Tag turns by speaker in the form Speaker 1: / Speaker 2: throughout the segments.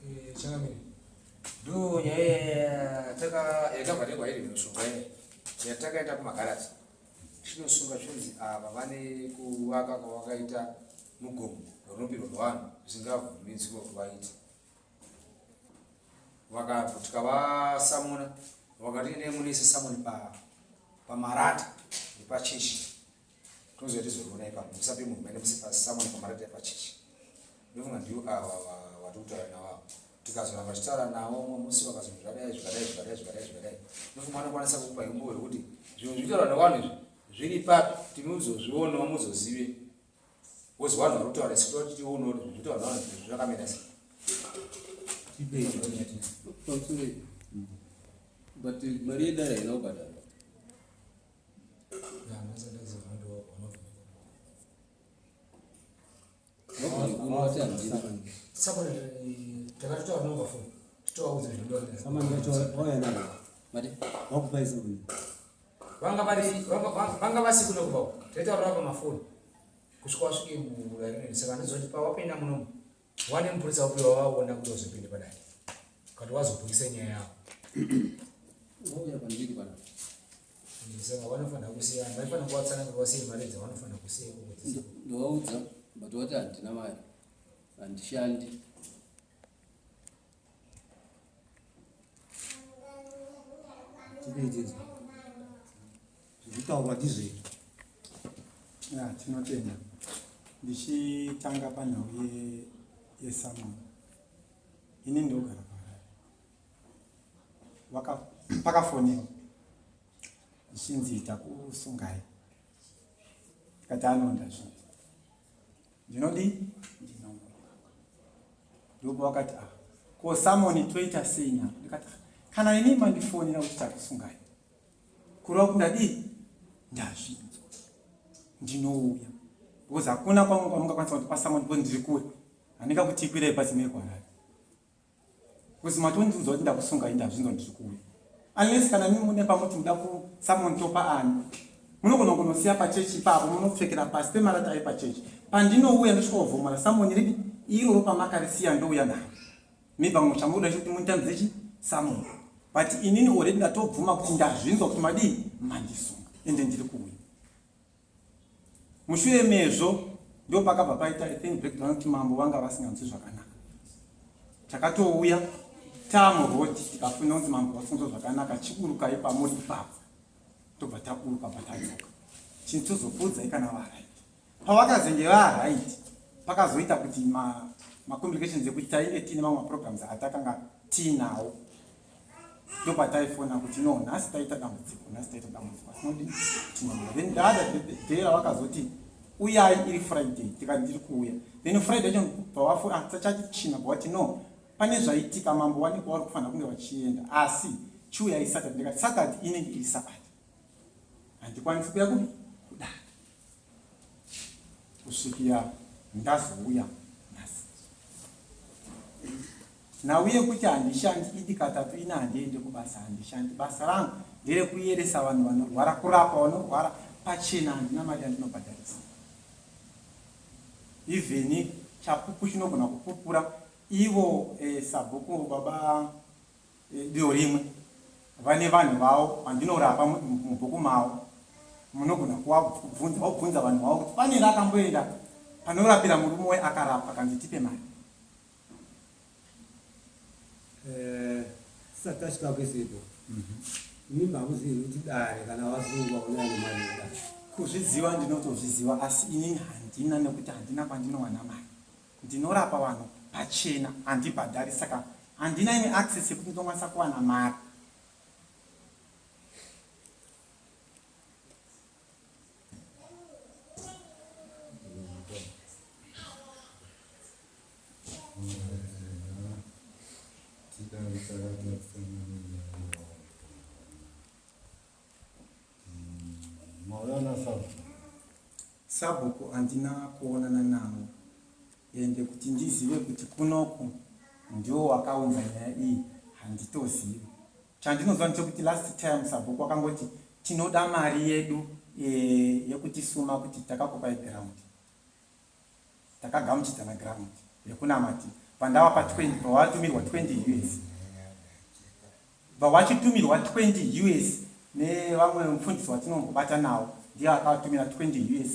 Speaker 1: Eh, changamire ndo nyaya yakabva nekwa iri mishonga yatakaenda kumagaraji chinosunga chinzi ava vane kuvaka kwavakaita mugomo runopirwa rwevanhu zvisingabvumidzwi kuti vaite vakabva tikavasamuna vakati endai munoisa samuni pamarata nepachechi tozoita tizoriona ipapo musape munhu maende muise samuni pamarata epachechi ndofunga ndiwo ava vatiri kutaura navo ava tikazoramba tichitaura navo umwe musi vakazonzi zvadai zvakadai zvakadai zvakadai zvakadai ndofunga vanokwanisa kukupa imbuwo yekuti zvinhu zvitaura nevanhu izvi zviri papi tinozozvionawo muzozive Because vanhu vari kutaura isu toti tionewo kuti zviri kutaura nevanhu izvi zvakamira sei.
Speaker 2: Pamusoro but mari yedare haina kubhadharwa.
Speaker 1: Takatotaura nova phone titovaudza zvinoda. Vanga vari vanga vasi kuno kubva taitaura pamafoni kusvika wasvike mudarineni saka ndozoti pawapinda munomu wane mupurisa upi wawaona kuti wazopinde padare kati wazobudisa nyaya yavo saka vanofanira kusiya vaifanira kuvatsanangura vasiye mari dzavanofanira kusiya ikoko
Speaker 2: ndovaudza but vati handina mari handishandi
Speaker 3: Zvekutaurwa ndizvei?
Speaker 4: Ya, tinotenda. Ndichitanga panhau yesamon. Ini ndogara paHarare. Pakafonewa zvichinzi takusungai. Tikati anonda zvinhu. Ndinodii? Ndinouya. Ndipo wakati ah, ko samoni toita sei naro? Ndikati ah, kana ini mandifonera kuti takusungai. Kureva kuti ndadii? Ndazvinzwa. Ndinouya. Because hakuna kwangu kwamungakwanisa kuti pasamoni because ndiri kure. Handingakuti kwirai bhazi muye kuHarare. Because matondiudza kuti ndakusungai ndazvinzwa ndiri kuuya. Unless kana mimi mune pamuti muda kusummon topa ani. Munogona kunosiya pachechi ipapo munopfekera pasi pemarata ayi pachechi. Pandinouya ndosvika kuvhomora summon ripi iroro pamakarisiya ndouya naro. Maybe pamwe chamunoda chekuti munitambidze chi summon. But inini already ndatobvuma kuti ndazvinzwa kuti madii mandisunga ende ndiri kuuya. Mushure mezvo ndopakabva paita I think breakdown kuti mambo vanga vasinganzwi zvakanaka. Takatouya tamuroad tikafuna kunzi mambo vasinganzwa zvakanaka chiburukai pamuri ipapo tobva taburuka bva tadzoka. Chinhu tozokuudzai kana varight. Pavakazenge varight pakazoita kuti macomplications ekuti tainge tiine mamwe maprograms atakanga tiinawo ndopataifona kuti no nhasi taita dambudziko nhasi taita dambudziko asi nodi tinoda then the other day ravakazoti uyai iri friday tikati ndiri kuuya then friday yacho bva ah, chati china bva wati no pane zvaitika mambo wani kwavari kufanira kunge vachienda asi chiuyai saturday ndikati saturday inenge iri sabata handikwanisi kuya kupi kudare kusvikira ndazouya nhasi Nhau yekuti handishandi idi katatu ini handiende kubasa handishandi. Basa rangu nderekuyeresa vanhu vanorwara, kurapa vanorwara pachena handina mari yandinobhadharisa. Even chapupu chinogona kupupura ivo eh, sabhuku baba eh, Dio rimwe vane vanhu vavo vandinorapa mubhuku mavo munogona kuwabvunza wobvunza vanhu vavo kuti pane rakamboenda panorapira murume we akarapa akanzi tipe mari
Speaker 3: Eh, tisati tasvika kwese iko imi hamuzivi kuti dare kana wasungwa une ane mari yedare
Speaker 4: kuzviziva ndinotozviziva asi inini handina nekuti handina kwandinowana mari ndinorapa vanhu pachena handibhadhari saka handina imwe access yekuti ndinokwanisa kuwana mari Sabhuku handina kuonana navo ende kuti ndizive kuti kunoku ndiwo wakaunza nyaya iyi handitozivi. Chandinoziva ndechekuti last time sabhuku wakangoti tinoda mari yedu e, yekutisuma kuti takakupai ground. Takagamuchidzana ground yekunamatira pandava pa 20 pawatumirwa 20 us bva wachitumirwa 20 us nevamwe mufundisi watinombobata nawo, ndiye akavatumira 20 us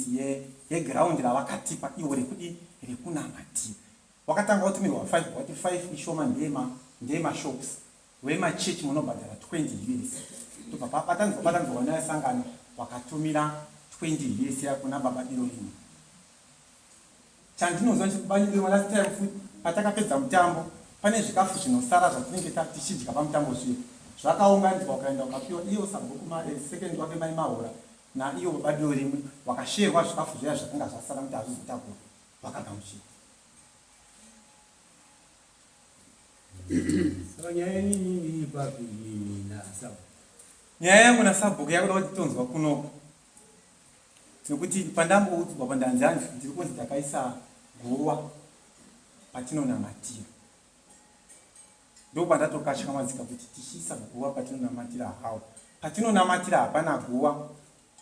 Speaker 4: yeground ravakatipa iwo rekudi rekunamatira. Wakatanga watumirwa 5, wati 5 ishoma, ndeyemashops vemachechi, munobhadhara 20 us. Tobva pabatanzwa batanzwa nasangano, wakatumira 20 us yakuna baba diro rimwe. Chandinoziva chekubanyirwa last time futi patakapedza mutambo, pane zvikafu zvinosara zvatinenge tichidya pamutambo zviya, zvakaunganidzwa, ukaenda ukapiwa iyo sabhuku second wake mai Mahora naiyo baba diro rimwe, wakasherwa zvikafu zviya zvakanga zvasara kuti hazvizotakura, vakagamuchira.
Speaker 3: Saka nyaya yenyu inini iri papi inini nasabhuku?
Speaker 4: Nyaya yangu nasabhuku yakuda kuti tonzwa kunoko, nekuti pandamboudzwa pandanzi hanzi ndiri kunzi takaisa guva patinonamatira, ndo pandatokatya kuti tichiisa guva patinonamatira hawo. Patinonamatira hapana guva,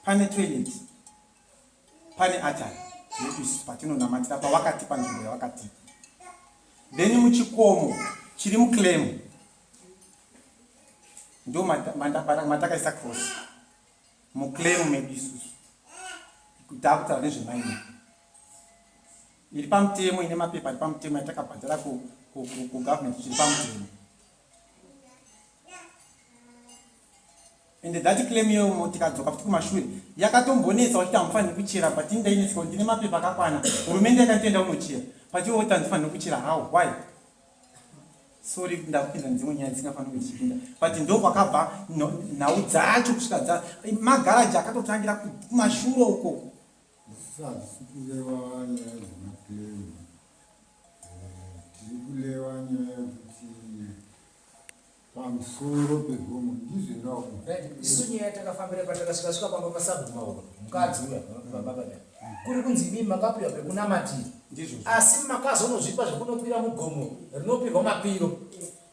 Speaker 4: pane toilet, pane atari yedu isusu patinonamatira pavakatipa nzvimbo yavakatipa. Then muchikomo chiri muclaim ndo matakaisa cross muclaim medu isusu. Taakutaura nezvemaini iri pamutemo, ine mapepa ari pamutemo yatakabhadhara kugovernment, zviri pamutemo. And that claim iyoyo, tikadzoka futi kumashure, yakatombonetsa vachiti hamufaniri kuchera, but indainetseka kuti ndine mapepa akakwana, hurumende yakanditenda unochera, pachiwo kuti handifaniri kuchera. How? Why? Sorry, ndakupinda nedzimwe nyaya dzisingafaniri kuchipinda, but ndo kwakabva nhau dzacho kusvika dza magaraji akatotangira kumashure uko.
Speaker 5: Isusu hatisi kureva nyaya dzemaclaim, tiri kureva nyaya yekuti pamusoro pegomo ndizvo.
Speaker 1: Isu nyaya takafambira patakasvika svika pamba pasabhuku Mauro, mukadzi uya baba kuri kunzi imimi makapiwa pekunamatira,
Speaker 4: Ndizvo.
Speaker 1: asi makazonozvipa zvekunopira mugomo rinopirwa mapiro,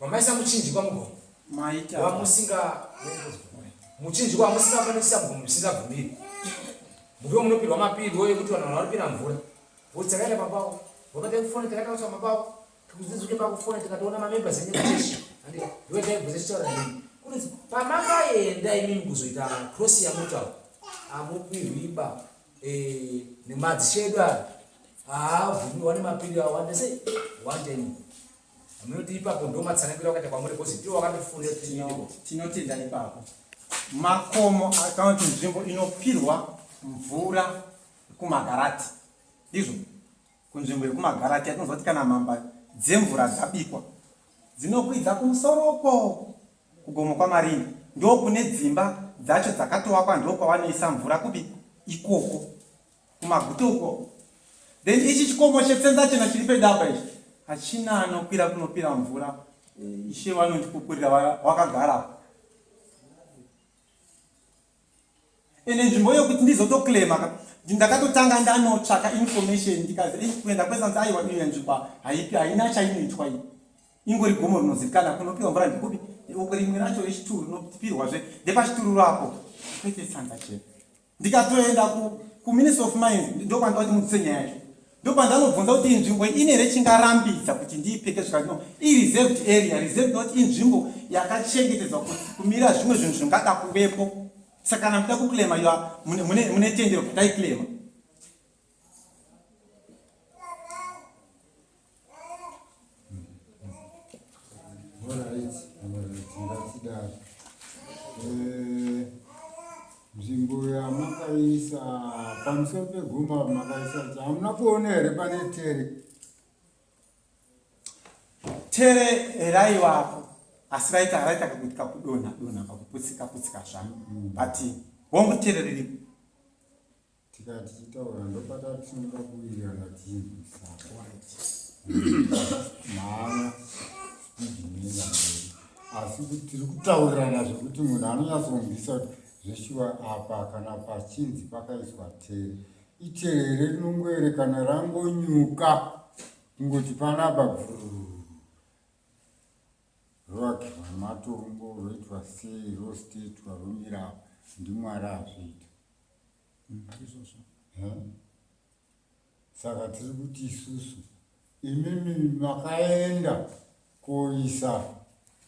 Speaker 1: mamaisa muchinjikwa mugomo
Speaker 4: maita
Speaker 1: wamusinga muchinjikwa wamusingafaniri kuisa mugomo zvisingabvumiri, muve munopirwa mapiro ekuti vanhu vanopira mvura. Kuti takaenda papawo wakadai kufona, takaenda kusvika papawo tikuzizuke pakufona, tikatoona mamembers enyu ekuchechi, ndiwe taibvunza chitaura nemi kunzi pamakaenda imimi kuzoita cross yamutaura amupirwiba nemadzishe edu aya haabvumiwa nemapiro awanda sei wandeni amunoti ipapo ndo matsanangiro akaita kwamuri because ndiwo wakatofunira.
Speaker 4: Tinotenda ipapo. Makomo kana kuti nzvimbo inopirwa mvura kumagarati, ndizvo kunzvimbo yekumagarati yatinonzwa kuti kana mhamba dzemvura dzabikwa dzinokwidza kumusoroko kugomo kwaMarinda, ndo kune dzimba dzacho dzakatovakwa, ndo kwavanoisa mvura kupi ikoko kumaguta uko. Then ichi chikomo chetsenza chena chiri pedapa ichi hachina anokwira kunopira mvura. Ishe vanondipupurira wakagara ende nzvimbo iyo kuti ndizotoclaima ka, ndakatotanga ndanotsvaka information, ndikazi kuenda kwese anzi aiwa, iyo nzvimbo haipi, haina chainoitwa, iyi ingori gomo rinozivikana kunopiwa mvura ndikupi uko. Rimwe racho rechituru rinopirwazve ndepachituru apo, kwete tsanza chena. Ndikatoenda kuMinistry of Mines, ndokwandida kuti mudzise nyaya yacho, ndopandanobvunza kuti nzvimbo ine here chingarambidza kuti ndiipeke, zvikati no, ireserved area. Reserved not inzvimbo yakachengetedzwa kuti kumira zvimwe zvinhu zvingada kuvepo. Saka kana muchida kuclaima, mune tendero kuti taiclaima.
Speaker 5: Alright, ngatidaro. Nzvimbo yamakaisa pamusoro pegomba makaisa, hamuna kuona here pane tere?
Speaker 4: Tere raivapo, asi raita kakuti kakudonha donha, kakuputsika putsika zvamo, but hongu, tere riripo.
Speaker 5: Tikati tichitaura ndopata tinoda kuwirirana tichinzwisana mhanya speed inoenda mberi, asi kuti tiri kutaurirana zvekuti munhu anonyatsonzwisa kuti zveshuwa apa kana pachinzi pakaiswa tere, itere here rinongoerekana rangonyuka kungoti panapa bvururu, roakirwa nematombo, roitwa sei, rostetwa, romira apa, ndiMwari azviita.
Speaker 4: Izvozvo.
Speaker 5: Saka tiri kuti isusu imimi makaenda koisa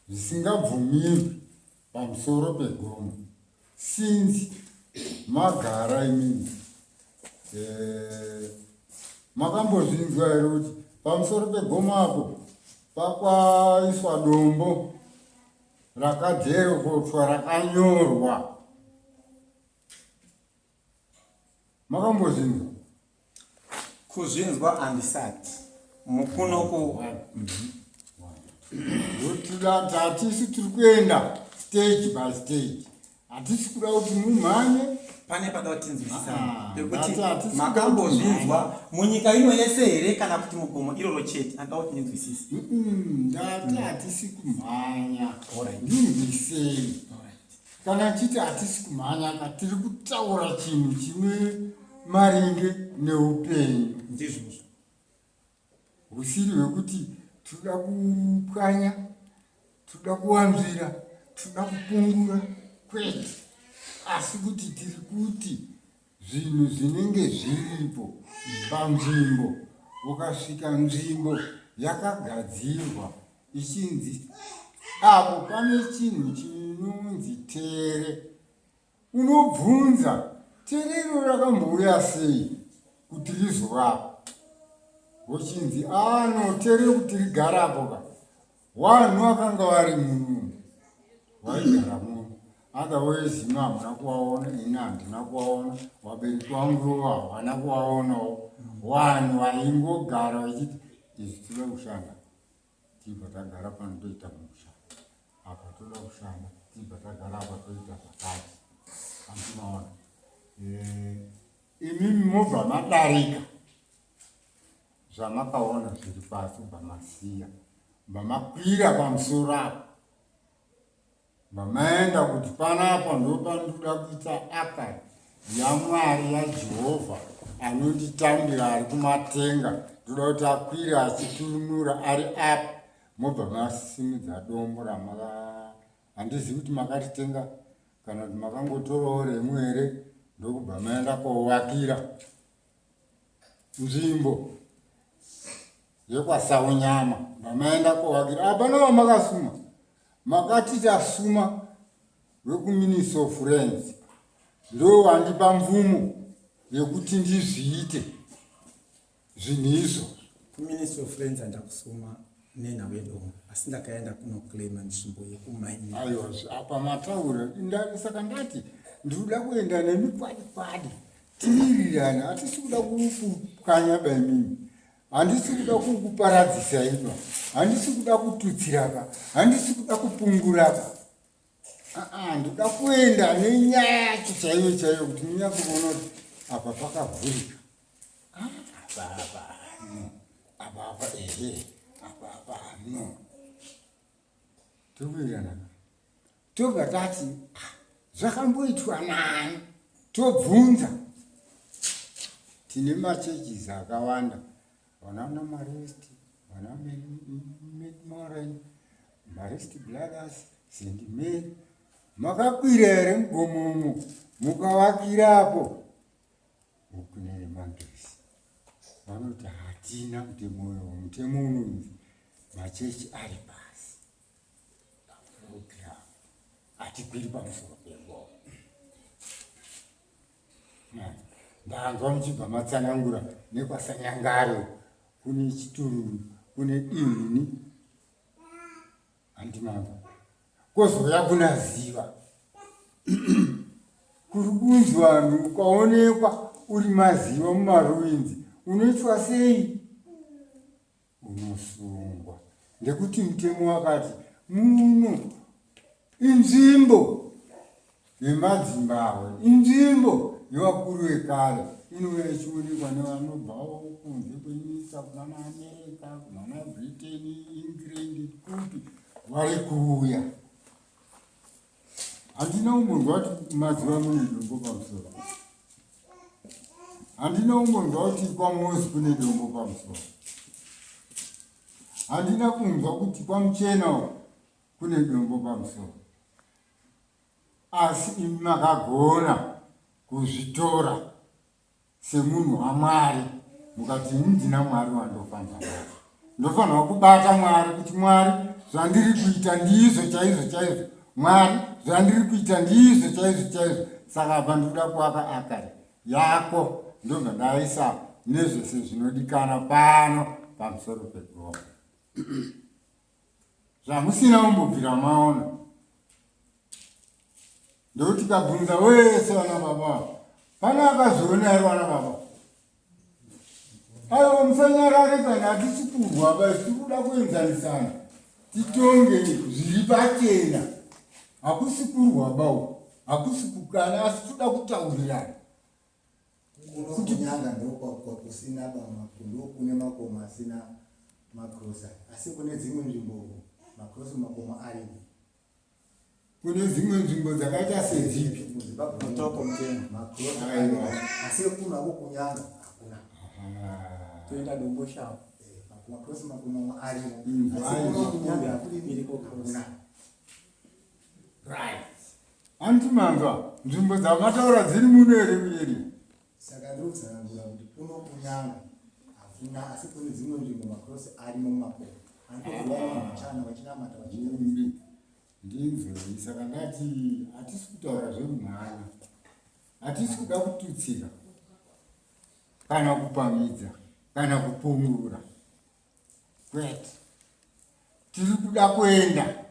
Speaker 5: zvisingabvumirwi pamusoro pegomo since magara imimi eh, makambozvinzwa here kuti pamusoro pegomo apo pakwaiswa dombo rakadherokotwa rakanyorwa Makambozvinzwa?
Speaker 4: Kuzvinzwa handisati. Mukuno ku
Speaker 5: Hatisi tiri kuenda stage by stage. Hatisi kuda kuti mumhanye.
Speaker 4: Pane pada kuti tinzwisisane.
Speaker 5: Ah,
Speaker 4: Pekuti
Speaker 5: ndati hatisi kuda
Speaker 4: makambozvinzwa munyika ino yese here kana kuti mugomo iroro chete? Anoda kuti ndinzwisise.
Speaker 5: Mm, Ndati hatisi kumhanya.
Speaker 4: Alright.
Speaker 5: Ndinzwisei.
Speaker 4: Alright.
Speaker 5: Kana tichiti hatisi kumhanya ka tiri kutaura chinhu chine maringe neupenyu.
Speaker 4: Ndizvozvo.
Speaker 5: Husiri hwekuti tinoda kupwanya, tinoda kuwanzira, tinoda kupungura kwete. Asi kuti tiri kuti zvinhu zvinenge zviripo panzvimbo ukasvika nzvimbo yakagadzirwa ichinzi apo pane chinhu chinonzi tere unobvunza tere iro rakambouya sei kuti rizovapo vochinzi ano tere kuti rigarapo ka Wanhu wakanga wari muno waigara muno otherwise imi hamuna kuwaona ini handina kuwaona wabereki wangu hawana kuwaonawo wanhu waingogara vachiti izvi toda kushanda tibva tagara pano toita musha apa toda kushanda tibva tagara apa toita zvakati andimaona eh, imimi mobva madarika Zvamakaona zviri pasi ubva masiya bva makwira pamusoro apo bva maenda kuti panapa ndopandinoda kuita aka yaMwari yaJehovha anonditambira ari kumatenga ndoda kuti akwire achiturunura ari apa mobva masimudza dombo ramaka handizivi kuti makaritenga kana kuti makangotorawo remu here ndokubva maenda kovakira nzvimbo yekwaSaunyama ndamaenda kovakira hapana vamakasuma makati tasuma vekuministry of lands ndo vandipa mvumo yekuti ndizviite zvinhu izvozvo
Speaker 4: kuministry of lands handakusuma nenhau yedombo asi ndakaenda kunoclaima nzvimbo yekumaini
Speaker 5: aiwa apa mataura saka ndati ndinoda kuenda nemi kwadi kwadi Tiwirirane, hatisi kuda kukupwanya ba imimi, handisi kuda kukuparadzisai ba, handisi kuda kututsira ba, handisi kuda kupungura ba. Aa, ndoda kuenda nenyaya yacho chaiyo chaiyo kuti munyatsokuona kuti apa pakavhurika, ah, apa apa no, apa apa ehe, apa apa no. Towirirana. Tobva tati ah, zvakamboitwa nani? Tobvunza. Tine machurches akawanda, vanana Marist, vana McMoran, Marist Brothers, St Mary. Makakwira here mugomo umo mukavakirapo? Huku neMangezi vanoti hatina mutemo uyo, mutemo unonzi machechi ari pasi. Paprogram hatikwiri pamusoro pegomo. Ndanzwa muchibva matsanangura nekwaSanyangare kune chitururu kune dini handimanzwa kozouya kuna Ziva kuri kunzi vanhu ukaonekwa uri maziva mumaruinzi unoitwa sei unosungwa ndekuti mutemo wakati muno inzvimbo yemadzimbahwe inzvimbo yevakuru vekare inouya ichionekwa nevanobvawo kunze kwenyika kunana america kunana britain england kupi vari kuuya Handina kumbonzwa kuti mazuva mune dombo pamusoro. Handina kumbonzwa kuti kwaMozi kune dombo pamusoro. Handina kunzwa kuti kwaMuchena kune dombo pamusoro. Asi imi makagona kuzvitora semunhu waMwari. Mukati ini ndina Mwari wandofamba naye. Ndofanirwa kubata Mwari kuti Mwari zvandiri kuita ndizvo chaizvo chaizvo. Mwari zvandiri kuita ndizvo chaizvo chaizvo. Saka apa ndikuda kuvaka akari yako ndobva ndaisa nezvese zvinodikana pano pamusoro pegomo. Zvamusina kumbobvira maona. Ndokuti kabvunza wese vana baba. Pane akazviona here vana baba? Aiwa musanyarare kana hatisi kurwa ba tiri kuda kuenzanisana titonge zviri pachena. Hakusi kurwa ba uku, hakusi kukana asi toda kutaurirana.
Speaker 6: Kuti kunyanga ndokwakusina ndokune makomo asina makrosi asi kune dzimwe nzvimbo makrosi makomo ariko.
Speaker 5: Kune dzimwe nzvimbo dzakaita sedzipi?
Speaker 4: Mutoko mutemo.
Speaker 5: Aiwa.
Speaker 6: Asi kuno ako kunyanga hakuna.
Speaker 4: Toenda Domboshava.
Speaker 6: Makrosi makomo arimo.
Speaker 5: Inzwai.
Speaker 6: Asi kuno kunyanga hakuna.
Speaker 4: Iriko cross.
Speaker 5: Right. Anti manzwa nzvimbo dzamataura dziri muno here mueri?
Speaker 6: Saka ndiri kutsanangura kuti kuno kunyanga hakuna asi kune dzimwe nzvimbo makrosi arimo mumakomo. Anotokurwa vanhu vachana vachinamata vachiita.
Speaker 5: Mumbi. Ndinzwei saka ndati hatisi kutaura zvekumhanya. Hatisi kuda kututsira kana kupamhidza kana kupungura. Kwete. Tiri kuda kuenda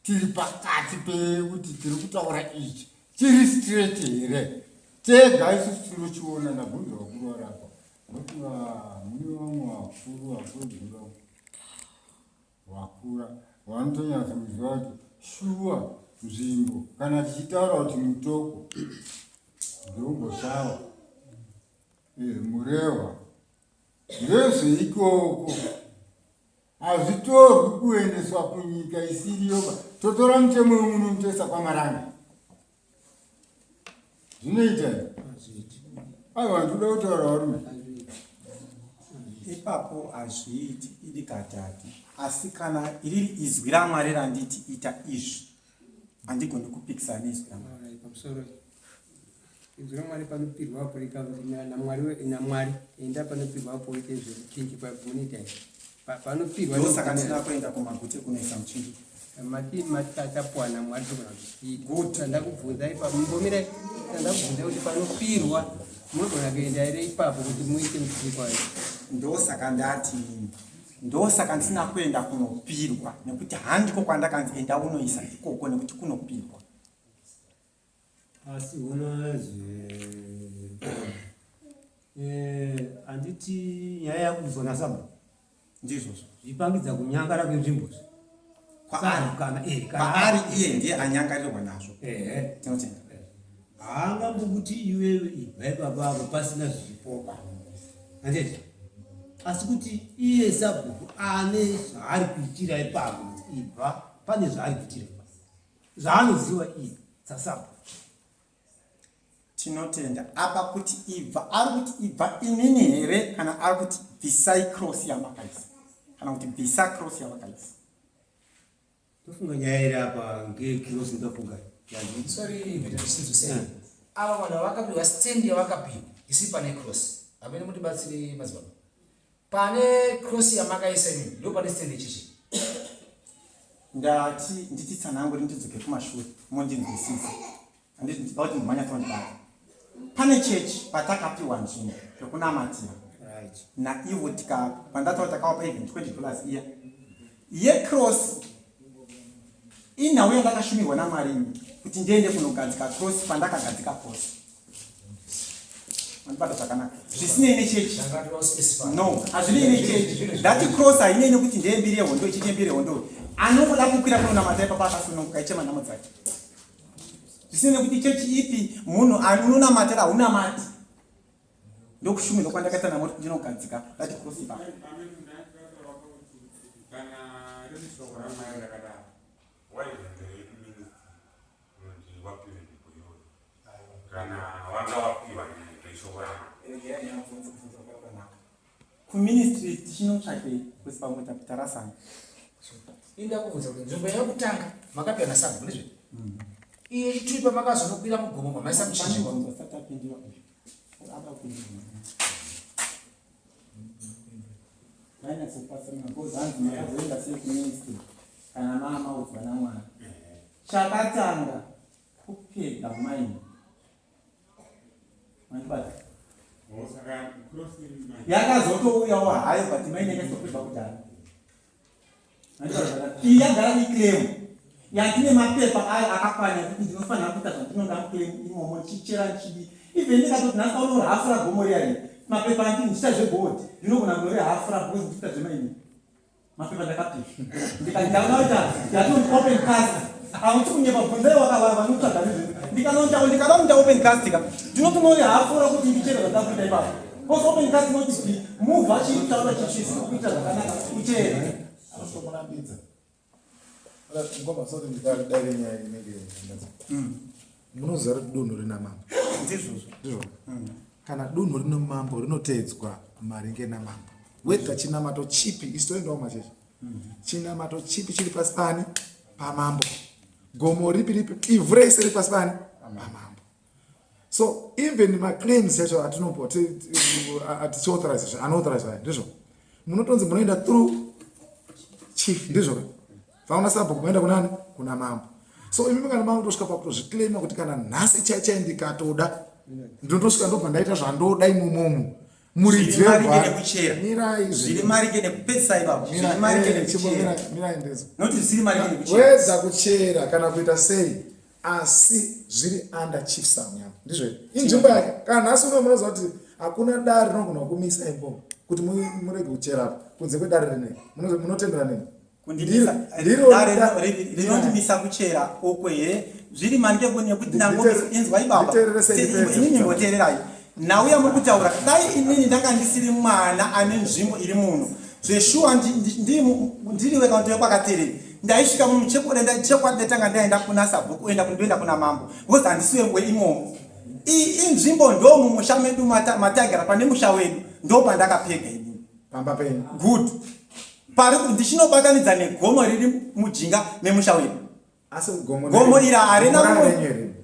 Speaker 5: tiri pakati pekuti tiri kutaura ichi chiri straight here tega isusu tinochiona ndabvunza vakuru varapa voti mune vamwe vakuru vakwegura vakura vanotonyatsa kuziva kuti shuwa nzvimbo kana tichitaura kuti mutoko ndomboshawa eh, murehwa ndezveikoko hazvitorwi kuendeswa kunyika isiriyoba totora mutemo wemuno toisa kwamaranga zvinoita aiwa ndikuda kutaura varume
Speaker 4: ipapo hazviiti idi katatu asi kana iriri izwi ramwari randiti ita izvi handigoni kupikisana neizwi ramwari
Speaker 3: pamusoro izwi ramwari panopirwa apo namwari namwari enda panopirwa apo uite zvekuchinjikwa munoita here panopirwa
Speaker 4: ndosaka ndisina kuenda kumagute kunoisa muchinjikwa
Speaker 3: mati matatapuwa namwari togona kuti tandakubvunza ipapo mumbomirai tandakubvunza kuti panopirwa munogona kuenda here ipapo kuti muite muchinjikwa
Speaker 4: ndosaka ndati ndosaka ndisina kuenda kunopirwa nekuti handiko kwandakanzi enda unoisa ikoko nekuti kunopirwa
Speaker 3: asi hona zve eh, handiti nyaya yakubviswa nasabhu
Speaker 4: ndizvozvo
Speaker 3: zvipangidza kunyangara kwenzvimbo
Speaker 4: kwaari eh, kwaari iye ndiye anyangarirwa nazvo tinotenda
Speaker 3: haangambokuti iwewe ibva ipapa apo pasina zvichipoka handiti asi kuti iye sabhuku ane zvaari kuitira ipapo kuti ibva pane zvaari kuitira ipapo zvaanoziva iye sasabhuku
Speaker 4: tinotenda apa kuti ibva ari kuti ibva inini here kana ari kuti bvisai cross yamakaisa kana kuti bvisa cross yamakaisa
Speaker 3: Ndofunga nyaya iri apa ngecross ndofunga.
Speaker 1: Sorry, mheta Ava vanhu vakapiwa stand yavakapiwa isi pane cross. Hamene mutibatsire madzibaba. Pane cross yamakaisa imi ndo pane stand yechechi.
Speaker 4: Ndati ndititsanangure ndidzoke kumashure mondinzwisisa. Handiti ndinoda kuti manyatso-ndibata. Pane chechi patakapiwa nzvimbo pekunamatira
Speaker 3: Right.
Speaker 4: naivo tika pandataura takavapa even 20 dollars iya yecross inhau yandakashumirwa namwari ini kuti ndiende kunogadzika cross pandakagadzika cross mandibata zvakanaka zvisinei nechechi no hazvinei nechechi that cross hainei nekuti ndeyembiri yehondo ichiti yembiri yehondo anongoda kukwira kunonamata ipapa akasununguka ichema nhamo dzake zvisinei nekuti chechi ipi munhu unonamatira haunamati ndokushumirwa kwandakaita namo kuti ndinogadzika that cross ipapa
Speaker 7: Kana riri shoko raMwari rakadaro, waizoenderei kuministry kunoti wapiwe mhiko iyoyo? Kana wanga wapiwa neshoko raMwari.
Speaker 4: Kuministry tichinotsvakei kusi pamwe tarasana.
Speaker 1: Inda kubvunza kuti nzvimbo yekutanga makapiwa nasabhuku ndizvo? Iye chitupa makazonokwira mugomo mamaisa muchinjikwa.
Speaker 4: Asati apindura uyu. Ada kupindura. Ndanyatsokupasanura because hanzi makazoenda sei kuministry kana maamaudzwa namwana. Chakatanga kupega maini. Mandibata.
Speaker 7: Oh, saka cross mine.
Speaker 4: Yakazotouyawo hayo but maini yakaitopegwa kudhara. Iyi yagara iclaim yandine mapepa ayo akakwana ekuti ndinofanira kuita zvandinoda muclaim imomo ndichichera ndichidii even ndikatoti nhasi paunorahafura gomo riya riya mapepa andi ndichiita zvegold ndinogona kunorehafura because ndichiita zvemaini mapepa ndakapiwa ndikanditaura kuita yatinoti open cast hauti kunyepa bvunzai wakavara vanotsvaga nezve ndikanoita ndikada kuita open cast ka ndinotonorehafura kuti ndichere zvandida kuita ipapo Because open cast not be move achitaura chitsvisi kuita zvakanaka uchere.
Speaker 6: Asokurambidza. Ngoma sorry ndidare nyaya inenge inatsa. Munoziva kuti dunhu rina mambo.
Speaker 4: Ndizvozvo.
Speaker 6: Ndizvo. Kana dunhu rino mambo rinoteedzwa maringe namambo. Whether chinamato chipi isu toendawo machechi. Chinamato chipi chiri pasi pani pamambo. Gomo ripi ripi ivhu rese riri pasi pani pamambo. So even maclaims yacho atinopo tichiauthorize anoauthorize vaya ndizvo munotonzi munoenda through chief ndizvo ka vaona sabhuku moenda kunani kuna mambo so imimi kana makutosvika pakutozviclaima kuti kana nhasi chai chai ndikatoda ndinotosvika ndobva ndaita zvandoda imomomo muridzi
Speaker 4: wevamirai zviri maringe nekupedzisa ipapo zviri maringe nekuchera
Speaker 6: mirai ndezo
Speaker 4: noti zvisiri maringe nekuchera
Speaker 6: wedza kuchera kana kuita sei asi zviri under chief Samnyama ndizvo here inzvimbo yake kana nhasi uno munoziva kuti hakuna dare rinogona kumisa imboma kuti murege kucherapo kunze kwedare rinei munotendera neni
Speaker 4: rinondimisa kuchera uko here zviri manike nekuti nangoinzwai baba inini mboteererai nhau yamuri kutaura dai inini ndanga ndisiri mwana ane nzvimbo iri muno zveshuwa ndiri weka ndove kwakatereri ndaisvika munhu chekwadi ndatanga ndaenda kuna sabhuku oenda kundoenda kuna mambo because handisi weimomo iyi inzvimbo ndo mumusha medu mataigara pane musha wedu ndo pandakapega inini
Speaker 6: pamba penyu
Speaker 4: good pari ndichinobatanidza negomo riri mujinga memusha wedu
Speaker 6: Asi gomo
Speaker 4: gomo iri harina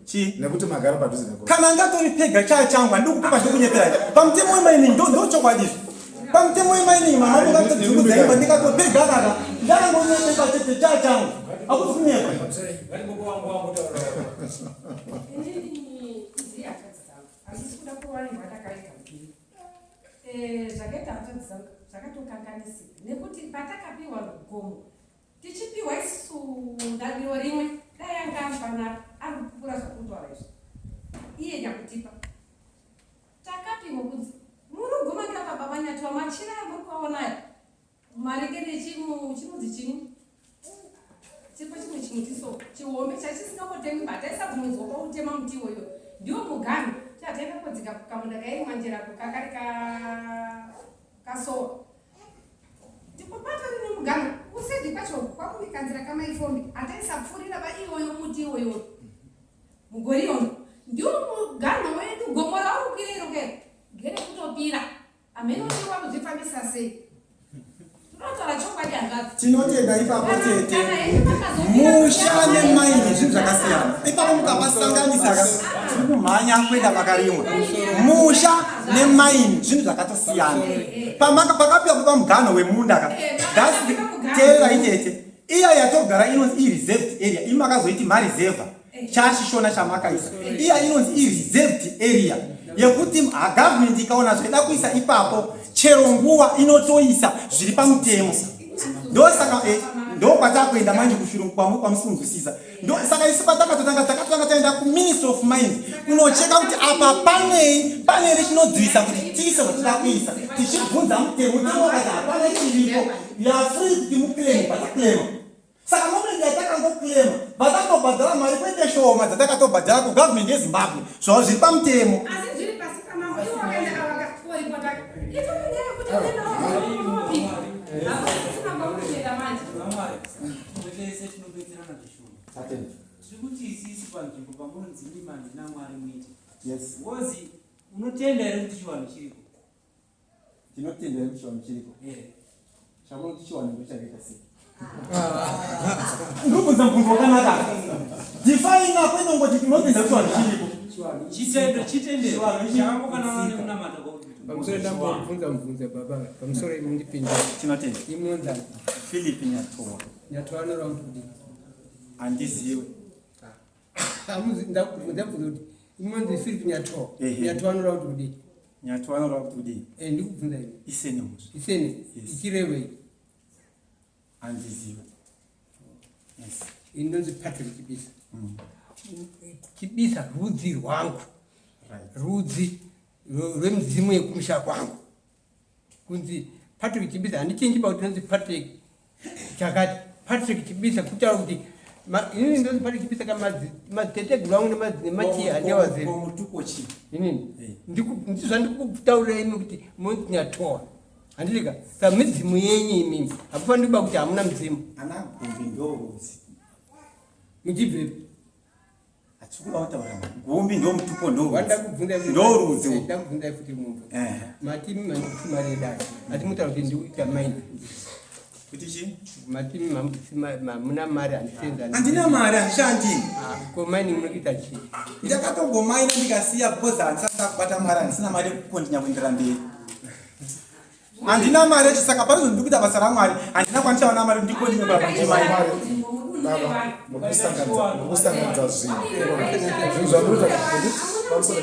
Speaker 6: chii nekuti magara padhuze negomo.
Speaker 4: Kana ngatori pega chaa changu handidi kukupa zvekunyepera pamutemo wemining ndo ndo chokwadi izvi pamutemo wemining mama mukatodzungudza imba ndikatopega kaka ndakangonyepepa chete chaa changu akuti kunyepa
Speaker 8: eh, zvakaita hanzvadzi dzangu zvakatokanganisika nekuti patakapiwa gomo Tichipiwa isusu ndaviro rimwe dai anga ari panapa ari kupupura zvakutaura izvi iye nyakutipa takapiwa kunzi muri kugomangira pababa nyatiwa machira amuri kuaonaya maringe nechinonzi chini chiripo chimwe chimuti so chihombe chachisingambotemwi but taisabvumidzwa kwautema muti iwoyo ndiwo muganhu chataenda kodzika kamunda kairimwa njerako kakari kasowa Ndipo patori nemuganhu kuside kwacho kwakune kanzira kamaifombi ataisapfuurira ba iwoyo muti iwoyo mugori iyoyo ndiwo muganho wedu gomo rauri kukwira iro kero ngere kutopira hameno kuti wakuzvifambisa sei tinotaura chokwadi hanzvadzi
Speaker 4: tinotenda ipapo tete musha nemaini zvinhu zvakasiyana ipapo mukapasanganisa ka tiri kumhanya kuenda pakarimwa musha nemaini zvinhu zvakatosiyana pamaka pakapiwa kupa muganho wemunda ka that's teererai tete iya yatogara inonzi ireserved area imi makazoiti mareserva chashishona chamakaisa iya inonzi ireserved area yekuti government ikaona zvaida kuisa ipapo chero nguva inotoisa zviri pamutemo ndosaka eh, ndokwatakuenda manje kushirungu kwamusinzwisisa Saka isu patakatotanga takatotanga taenda kuministry of mines kunocheka kuti apa panei pane here chinodzivisa kuti tiise zvatida kuisa tichibvunza mutemo mutemo wakati hapana chiripo yafree kuti muclaim pataclaima saka moment yatakangoclaima vatakatobhadhara mari kwete shoma dzatakatobhadhara kugovernment yezimbabwe zvavo zviri pamutemo Tatenda.
Speaker 9: Tiri kuti isisi panzvimbo pamunonzi imi mandina Mwari muite.
Speaker 4: Yes.
Speaker 9: Wozi unotenda here kuti chivanhu chiriko?
Speaker 4: Ndinotenda here kuti chivanhu chiriko?
Speaker 9: Eh.
Speaker 4: Chamunoti chivanhu ndochakaita sei? Ndiri kubvunza mubvunzo wakanaka. Define kwete kungoti tinotenda kuti chivanhu chiriko.
Speaker 9: Chitendo chitendero chakangofanana nekunamata kwauri.
Speaker 10: Pamusoro ndambobvunza mubvunzo baba pamusoro imundipindura.
Speaker 4: Tinotenda.
Speaker 10: Imunonzani?
Speaker 4: Philip Nyatowa.
Speaker 10: Nyatowa anoreva kuti kudii?
Speaker 4: Handiziwe.
Speaker 10: Hamuzi ndakubvunza bvunza kuti imunonzi Philip Nyatowa.
Speaker 4: Ehe.
Speaker 10: Nyatowa anoreva kuti kudii?
Speaker 4: Nyatowa anoreva kuti kudii?
Speaker 10: Eh ndikubvunza ini.
Speaker 4: Isene mhosva.
Speaker 10: Isene.
Speaker 4: Yes.
Speaker 10: Ichirevei?
Speaker 4: Handiziwe. Yes.
Speaker 10: Ini ndonzi Patrick Chibisa. Chibisa rudzi rwangu.
Speaker 4: Right.
Speaker 10: Rudzi rwemidzimu yekumusha kwangu. Kunzi Patrick Chibisa handichinji pakuti ndonzi Patrick chakati. Patrick Chibisa kutaura kuti inini ndonzi Patrick Chibisa kamadziteteguru angu nemachiya handiawazivi.
Speaker 4: Mutupo chii?
Speaker 10: Inini ndizvandikutaurira imi kuti monzi Nyatowa. Handiti ka saka midzimu yenyu imimi hakufaniri kuba kuti hamuna mudzimu.
Speaker 4: Ana Gumbi ndorudzi.
Speaker 10: Muchibvepi?
Speaker 4: Hatikuda kutaura. Gumbi ndo mutupo ndo
Speaker 10: Wanda kubvunza
Speaker 4: Ndorudzi.
Speaker 10: Ndakubvunza futi mumbo.
Speaker 4: Eh.
Speaker 10: Mati mari dai. Ati mutaura kuti ndikuita mine.
Speaker 4: Kuti chii?
Speaker 10: Mati mamuna mari handisenza.
Speaker 4: Handina mari handishandi.
Speaker 10: Ko mining munokuita chii?
Speaker 4: Ndakatombomaina ndikasiya because handisati ndakubata mari handisina mari yekukontinya kuendera mberi. Handina mari yacho saka pane zvinhu ndikuita basa raMwari handina kwandichawana mari kuti ndikontinye kuramba ndichimaina.
Speaker 6: Baba, muri kusanganidza zvinhu. Zvinhu zvamunoita pamusoro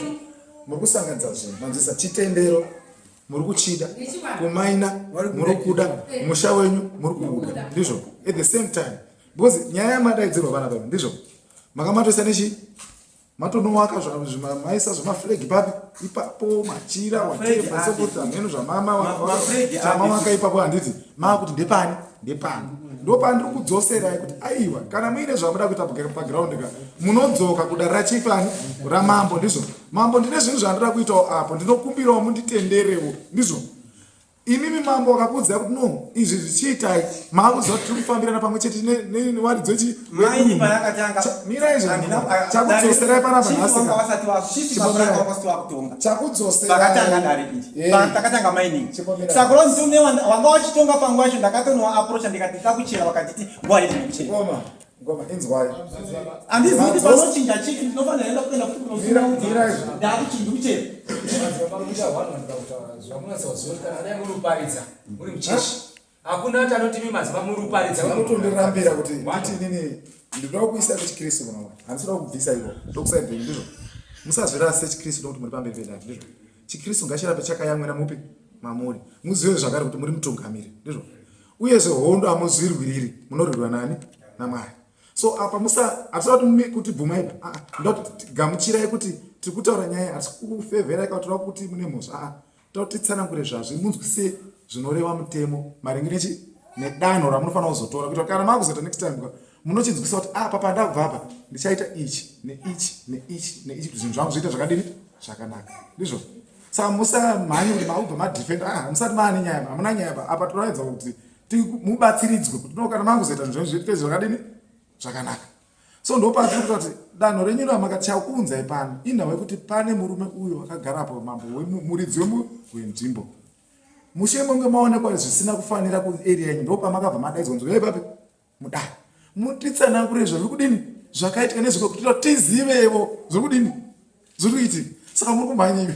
Speaker 6: muri kusanganidza zvinhu. Manzwisa chitendero muri kuchida, kumaina muri kuda, musha wenyu muri kuuda. Ndizvo. At the same time because nyaya yamadaidzirwa vana baba ndizvo. Makamatoisa nechi matonowaka maisa zvemaflag papi ipapo machira whatever so forth hameno zvamamawaka ipapo handiti maakuti ndepani ndepani ndopandiri kudzoserai kuti aiwa kana muine zvamuda kuita paground ka munodzoka kudare rachipani ramambo ndizvo mambo ndine zvinhu zvandoda kuitawo apo ndinokumbirawo munditenderewo ndizvo Imimi mambo wakakuudzai kuti no izvi zvichiitai maakuziva kuti tiri kufambirana pamwe chete newaridzo ichi
Speaker 4: Maini payakatanga
Speaker 6: mirai zve
Speaker 4: Handina-
Speaker 6: chakudzoserai panapa
Speaker 4: Chief
Speaker 6: nhasi
Speaker 4: wanga
Speaker 6: ka.
Speaker 4: wasati wa- chief
Speaker 6: Chimbomirai.
Speaker 4: wanga wasati wakutonga.
Speaker 6: Chakudzoserai
Speaker 4: Pakatanga dare iri.
Speaker 6: Eh.
Speaker 4: Pakatanga mining.
Speaker 6: Chimbomirai.
Speaker 4: Saka ronzi une wanga wachitonga panguva yacho ndakatonowa approach ndikati takuchera vakatiti nguva yedu nekuchera.
Speaker 6: Ngoma ngoma inzwai.
Speaker 4: Handizivi kuti panochinja chief ndinofanira enda kuenda futi kunosunga kuti ndakuchinja kuchera.
Speaker 1: Zvamunoparidza muri muchechi hakuna kuti anoti imi madzibaba muri kuparidza.
Speaker 6: Unotondirambira kuti nditi inini ndinoda kuisa kuchikristu kuna Mwari. Handisi kuda kubvisa iko. Ndokusai mberi ndizvo. Musazvirase sechikristu nokuti muri pamberi pedare ndizvo. Chikristu ngachirambe chakayamwira mupi mamuri. Muzive zvakare kuti muri mutungamiri ndizvo. Uyezve hondo hamuzvirwiriri munorwirwa nani naMwari. So apa musa hatisada kuti kuti bvumai ah, ah ndoda kuti gamuchirai kuti tiri kutaura nyaya hatisi kufevherai kana toda kuti mune mhosva ah, ah toda kuti titsanangure zvazvi munzwise zvinoreva mutemo maringe nechi nedanho ramunofanira kuzotora kuitira kana makuzoita next time ka munochinzwisa kuti apa ah, pandabva apa ndichaita ichi neichi neichi neichi kuti zvinhu zvangu zviite zvakadini zvakanaka ndizvo saka musamhanye kuti makubva madefend ah musati maane nyaya hamuna nyaya pa apa toraedza kuti mubatsiridzwe kuti no kana makuzoita zvinhu zviite zvakadini zvakanaka so ndopatiri kuta kuti danho renyu ramakachakuunzai pano inhau yekuti pane murume uyo akagarapo mambo muridzi wenzvimbo mushe monge maonekwa zvisina kufanira kuarea yenyu ndopamakabva madaidzwa nzvimbo yepapi mudare mutitsanangure zviri kudini zvakaitika nezviko kuti tizivevo zviri kudini zviri kuitika saka muri kumhanyira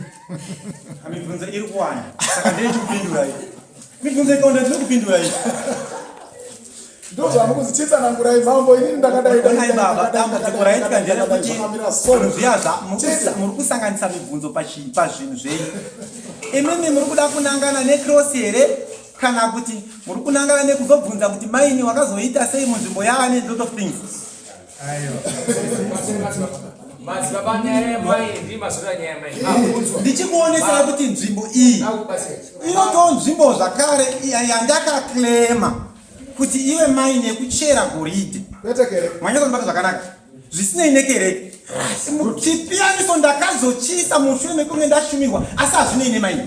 Speaker 4: mibvunzo iri kuwanda saka ndeichikupindura iyi mibvunzo ikaonda ndiri kupindura iyi
Speaker 6: ndozvamukuzi chitsanangurai mambo inini
Speaker 4: ndakadai baba dambudziko raitika nderekuti zviya muri kusanganisa mibvunzo pazvinhu zvenyu imimi muri kuda kunangana necross here kana kuti muri kunangana nekuzobvunza kuti maini wakazoita sei munzvimbo yaane lot of things ndichikuonesai kuti nzvimbo iyi inotoo nzvimbo zvakare yandakaklema kuti ive maini yekuchera goridhe manyatondibata zvakanaka zvisinei nekereke chipiyaniso ndakazochiisa mushure mekunge ndashumirwa asi hazvinei nemaini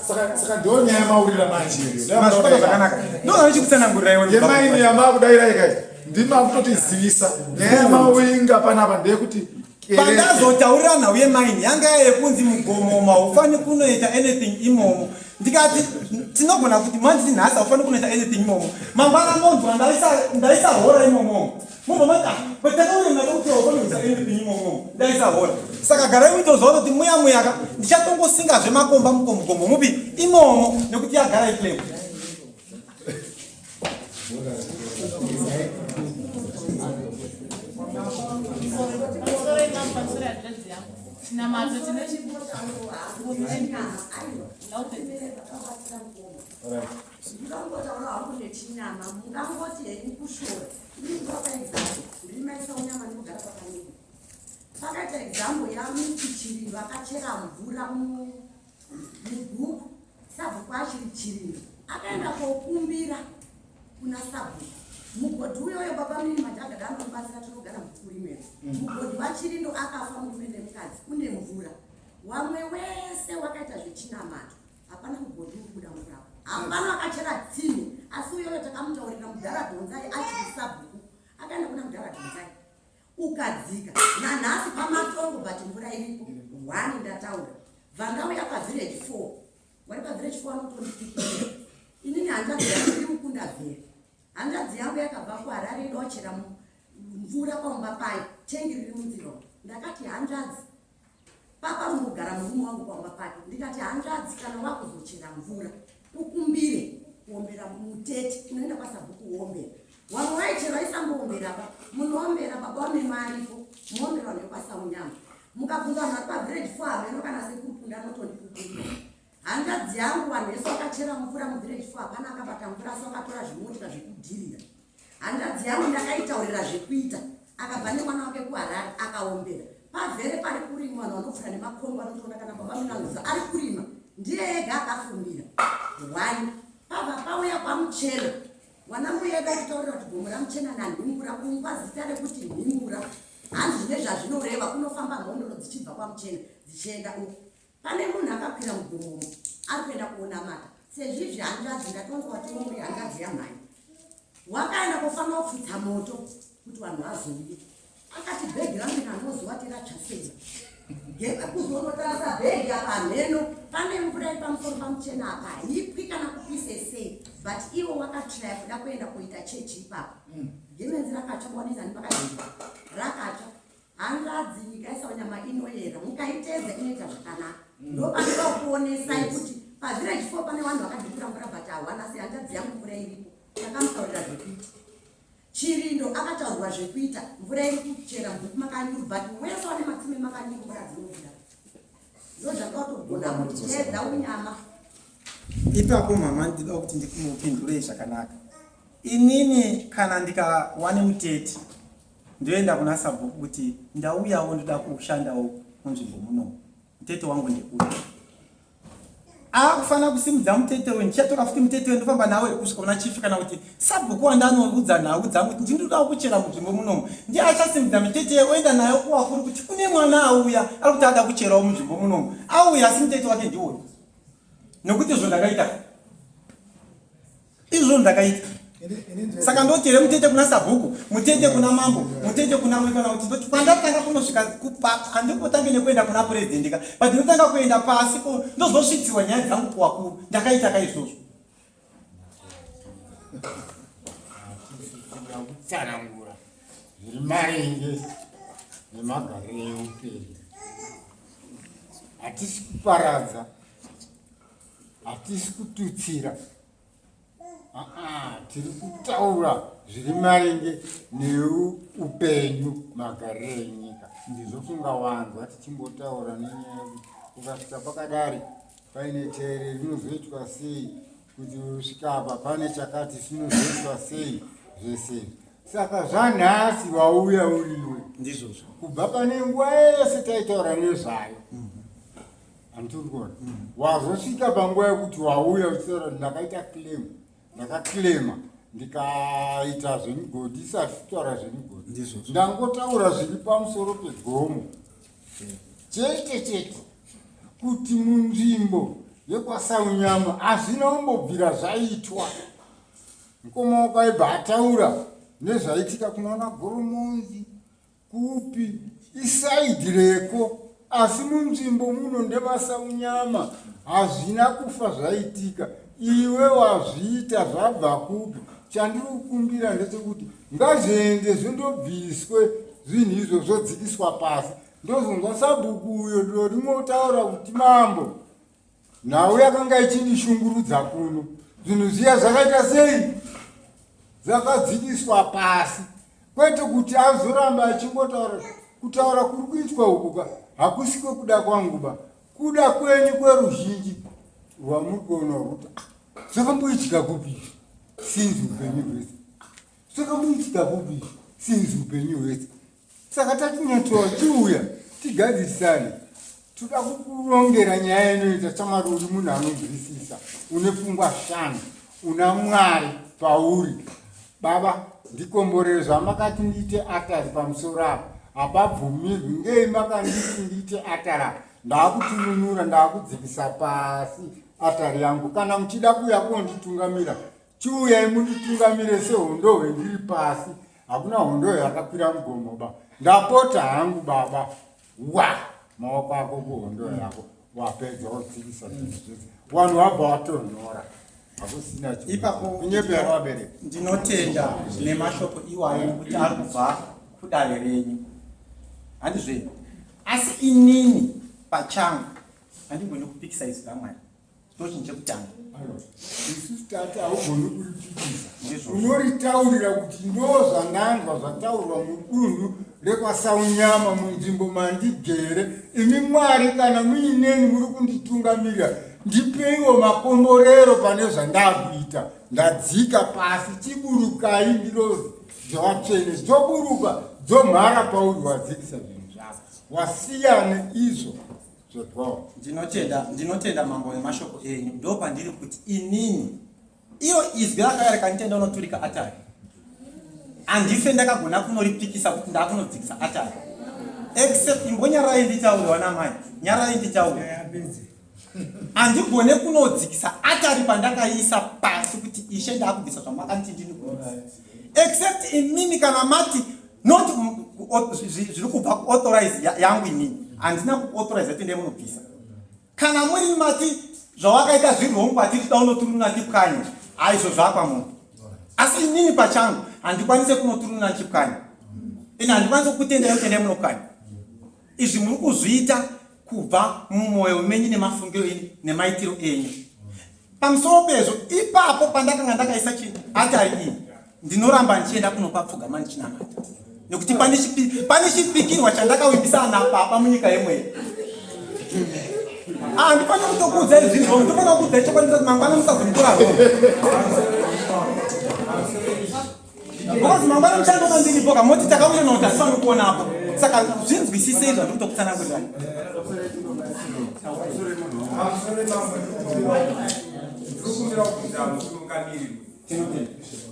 Speaker 6: saka ndo nyaya maurira manje
Speaker 4: mazvibata zvakanaka ndozvanochikutsanangurira iwe
Speaker 6: yemaini yamakudaira ikai ndimakutotizivisa nyaya yamawinga panapa ndeyekuti
Speaker 4: pandazotaurira nhau yemaini yanga yekunzi mugomo haufani kunoita anything imomo ndikati tinogona kuti manditi nhasi haufani kunoita anything imomo mangwana monzwa ndaisa hora imomo. Mobva mati ah, but takauya ndakakutaura panoisa mp imomo ndaisa hona. Saka garai muitoziva kuti muya muya ka ndichatongosingazve makomba mukomukomo mupi imomo nekuti yagara iclaim.
Speaker 11: Ndingangotaura hangu nechinyama mungangoti henyu kushora ini ndinopa example ndiri mai Saunyama ndinogara pakanini pakaita example yamiti Chirindo akachera mvura mubhuku sabhuku achiri Chirindo akaenda kokumbira kuna sabhuku mugodhi uyoyo baba mini majagada anomubatsira tinogara mubhuku rimwero mugodhi waChirindo akafa murume nemukadzi une mvura wamwe wese wakaita zvechinamato hapana mugodhi uri kubuda mvura hapana akachera tsime asi uyoyo takamutaurira mudhara dhonzai achiri sabhuku akaenda kuna mudhara dhonzai ukadzika nanhasi pamatongo but mvura iripo one ndataura bvandauya pavillage four wari pavillage four anotondipikira inini hanzvadzi yangu iri mukunda vheri hanzvadzi yangu yakabva kuharare idochera mvura paumba payo tengi riri munzira ndakati hanzvadzi Papa rumbogara murume wangu pamba pake ndikati hanzvadzi kana wakuzochera mvura ukumbire kuombera mutete unoenda kwasabhuku uombera wamwe waichera waisamboomberaba munoombera baba wamema aripo muombera vanhu vekwasaunyama mukabvunza vanhu vari pavillage fo hameno kana sekuru kunda anotondipupurira hanzvadzi yangu vanhu vese vakachera mvura muvillage fo hapana akabata mvura asi vakatora zvimotika zvekudhirira Hanzvadzi yangu ndakaitaurira zvekuita akabva nemwana wake kuHarare akaombera pavhere pari kurimwa vanhu vanopfura nemakombo anotoona kana baba Minanguza ari kurima ndiye ega akafumbira one pabva pauya kwamuchena wana mbuya edu achitaurira kuti gomo ramuchena nanhimbura kungwa zita rekuti nhimbura hanzi zvine zvazvinoreva kunofamba mhondoro dzichibva kwamuchena dzichienda uku Pane munhu akakwira mugomomo ari kuenda kuonamata sezvizvi hanzvadzi ndatonzwa kuti muri hanzvadzi yamhai wakaenda kofana kupfutsa moto kuti vanhu vazouye akati bhegi rangu inanoziwa ti ratsva sei kuzonotarisa bhegi apa mheno pane mvura iri pamusoro pamuchena apa haipwi kana kupise sei but iwo wakatraya kuda kuenda kuita chechi ipapo gemenzi rakatsva wanezani pakadii rakatsva Hanzvadzi nyika yeSaunyama inoyera mukaiteedza inoita zvakanaka mm. ndopanoda kuonesai kuti pavillage four pane vanhu vakadhipira mvura but hawana sei hanzvadzi yangu mvura iripo takamutaurira zvekuita chirindo akataurwa zvekuita mvura iri kuchera mubhuku makanyuru but wese wane matsime makanyuru mvura dzinobuda ndozvakatogona kuteedza unyama
Speaker 4: ipapo mama ndinoda kuti ndikumupindurei zvakanaka inini kana ndikawane mutete Ndoenda kuna sabhuku kuti ndauyawo ndoda kushandawo munzvimbo muno. Mutete wangu ndeuyu. Akufanira kusimudza mutete uyu, ndichatora futi mutete uyu ndofamba nawe kusvika kuna chief kana kuti sabhuku wandanoudza nhau dzangu kuti ndinoda kuchera munzvimbo munomu. Ndiye achasimudza mitete oenda nayo kuwakuru kuti kune mwana auya ari kuti ada kucherawo munzvimbo munomu. Auya asi mutete wake ndiwoyu. Nokuti izvo ndakaita. Izvo ndakaita. Saka ndoti here mutete kuna sabhuku, mutete kuna mambo, mutete kuna mwe kana kuti ndoti pandatanga kunosvika kupa handimbotange nekuenda kuna president ka but ndinotanga kuenda pasi ko ndozosvitsiwa nyaya dzangu kuwakuru. Ndakaita ka izvozvo.
Speaker 5: Kutsanangura zviri maringe nemagariro eupenyu. Hatisi kuparadza, hatisi kututsira. Aa, tiri kutaura zviri maringe neupenyu magariro enyika ndizofunga wanzwa tichimbotaura nenyaya yekuti ukasvika pakadari paine tere rinozoitwa sei kuti usvika apa pane chakati chinozoitwa sei zvese saka zvanhasi wauya uriwe
Speaker 4: ndizvozvo
Speaker 5: kubva pane nguva yese taitaura nezvayo mm -hmm. Handiti kuona. Wazosvika panguva yekuti wauya uchitaura kuti ndakaita claim, ndakaclaima ndikaita zvemigodhi isati kutaura zvemigodhi.
Speaker 4: Ndizvozvo.
Speaker 5: Ndangotaura zviri pamusoro pegomo. Chete chete kuti munzvimbo yekwaSaunyama hazvina kumbobvira zvaitwa. Mukoma wakaibva ataura nezvaitika kunana Goromonzi Kupi iside reko asi munzvimbo muno ndemaSaunyama hazvina kufa zvaitika iwe wazviita zvabva kupi chandiri kukumbira ndechekuti Ngazviende zvindobviswe zvinhu izvo zvodzikiswa pasi. Ndozonzwa sabhuku uyo ndorimotaura kuti mambo nhau yakanga ichindishungurudza kuno zvinhu zviya zvakaita sei zvakadzikiswa pasi kwete kuti azoramba achingotaura kutaura kuri kuitwa uku ka hakusi kwekuda kwangu ba kuda kwenyu kweruzhinji rwamuri kuona kuti ah, zvakamboitika kupi sinzi upenyu hwese zvakamboitika kupi sinzi upenyu hwese Saka tatinyatsoa chiuya tigadzirisane. Toda kukurongera nyaya inoita chamwari uri munhu anonzwisisa, une pfungwa shanu, una Mwari pauri. Baba ndikomborere zvamakati ndiite atari pamusoro apa hapabvumirwi ngei makanditi ndiite atari apa ndaakutununura ndaakudzikisa pasi atari yangu kana muchida kuuya konditungamira chiuyai munditungamire sehondohwe ndiri pasi hakuna hondo yakakwira mugomo ba ndapota hangu baba wa maoko ako kuhondo yako wapedza wotsikisa zvinhu zvese vanhu vabva watonhora hakusina
Speaker 4: ipapo
Speaker 5: kunyepera vabereki
Speaker 4: ndinotenda nemashoko iwayo nekuti ari kubva kudare renyu handizve asi inini pachangu handigoni kupikisa izwi ramwari ndochinhu chekutanga
Speaker 5: isusu tati haugoni kuripikisa unoritaurira kuti ndo zvandanzwa zvataurwa mudunhu rekwasaunyama munzvimbo mandigere imi mwari kana muineni muri kunditungamirira ndipeiwo makomborero pane zvandakuita ndadzika pasi chiburukai ngirozi dzevatsvene dzoburuka dzomhara pauri wadzikisa zvinhu zvako wasiyane izvo
Speaker 4: Ndinotenda, ndinotenda mambo nemashoko enyu. Ndo pandiri kuti inini iyo izwi rakauya rikanditenda unoturika atari. Handife ndakagona kunoripikisa kuti ndakunodzikisa atari. Except imbonyarai nditaure wana mai. Nyarai nditaure. Handigone kunodzikisa atari pandakaisa pasi kuti ishe ndakubvisa zvamakanditi ndini kubvisa. Except imimi kana mati not zviri kubva kuauthorize yangu inini handina kuauthorize kuti ndemunobvisa kana muri mati zvawakaita zviri wrong kwatiri toda unoturunura ndipwanye haizvo zvakwa munhu asi inini pachangu handikwanise kunoturunura ndichipwanya ini handikwanise kukutendai kuti endai munopwanya izvi muri kuzviita kubva mumwoyo menyu nemafungiro enyu nemaitiro enyu pamusoro pezvo ipapo pandakanga ndakaisa atari iyi ndinoramba ndichienda kunopa pfugama ndichinamata nekuti pane chipikirwa chandakawimbisa nababa munyika yemweya ah, ndifanira kutokuudzai zvinhu zvongu ndofanira kuudzai chokwadi kuti mangwana musazonditora ro because mangwana muchandoona ndiripo ka moti takauya nakuti hatifaniri kuonapo saka zvinzwisisei zvandiri kutokutsanangurirai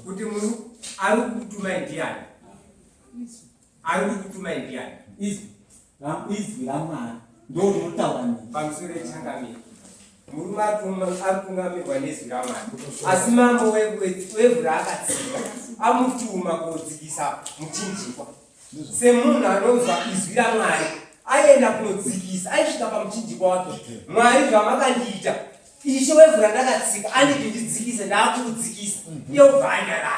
Speaker 10: kuti munhu ari kukutumai ndiani ari kukutumai ndiani
Speaker 4: izwi ramwari ndo rinotaura
Speaker 10: pamusoro yechangamire murume ari kungamirwa nezwi ramwari asi mambo wevhu raakatsika amutuma kodzikisa muchinjikwa semunhu anonzwa izwi ramwari aienda kunodzikisa aisvika pamuchinjikwa wake mwari zvamakandiita Ishe wevhu randakatsika anditi ndidzikise ndaakukudzikisa iye obva anyarara.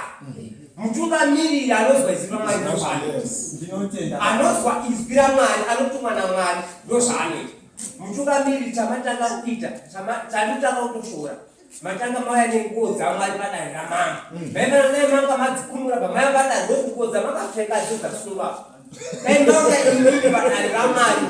Speaker 10: Mutungamiriri anozwa izwi raMwari ndozvaanoita. Anozwa izwi raMwari anotumwa naMwari ndozvaanoita. Mutungamiriri chamatanga kuita chandotanga kutoshora matanga mauya nenguo dzaMwari padare ramambo. Maimana dai manga madzikumura pamaiva padare ndokuti nguo dzamakapfeka dzo dzasungwa. Dai manga imimi padare ramwari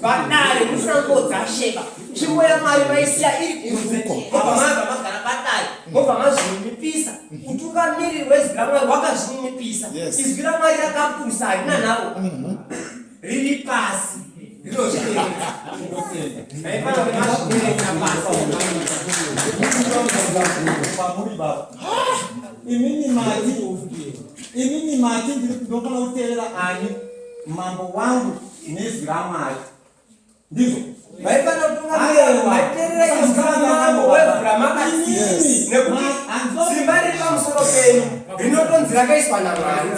Speaker 10: padare musina nguo dzasheba tsvimbo yamwari maisiya iri kunze mobva mabva magara padare mobva mazvininipisa utungamiriri hwezwi ramwari hwakazvininipisa izwi ramwari rakapusa harina nharo riri pasi rinozvideredza maifana kuti mazvideredza pasi
Speaker 4: Pamuri baba. Imimi mati Inini mati ndinofanira kuteerera ani mambo wangu nezwi ramwari ndizvo
Speaker 10: vaifanira kutungamirira vaiteerera izwi ramambo wevhu ramakasii nekuti simba riri pamusoro penyu rinotonzi rakaiswa namwari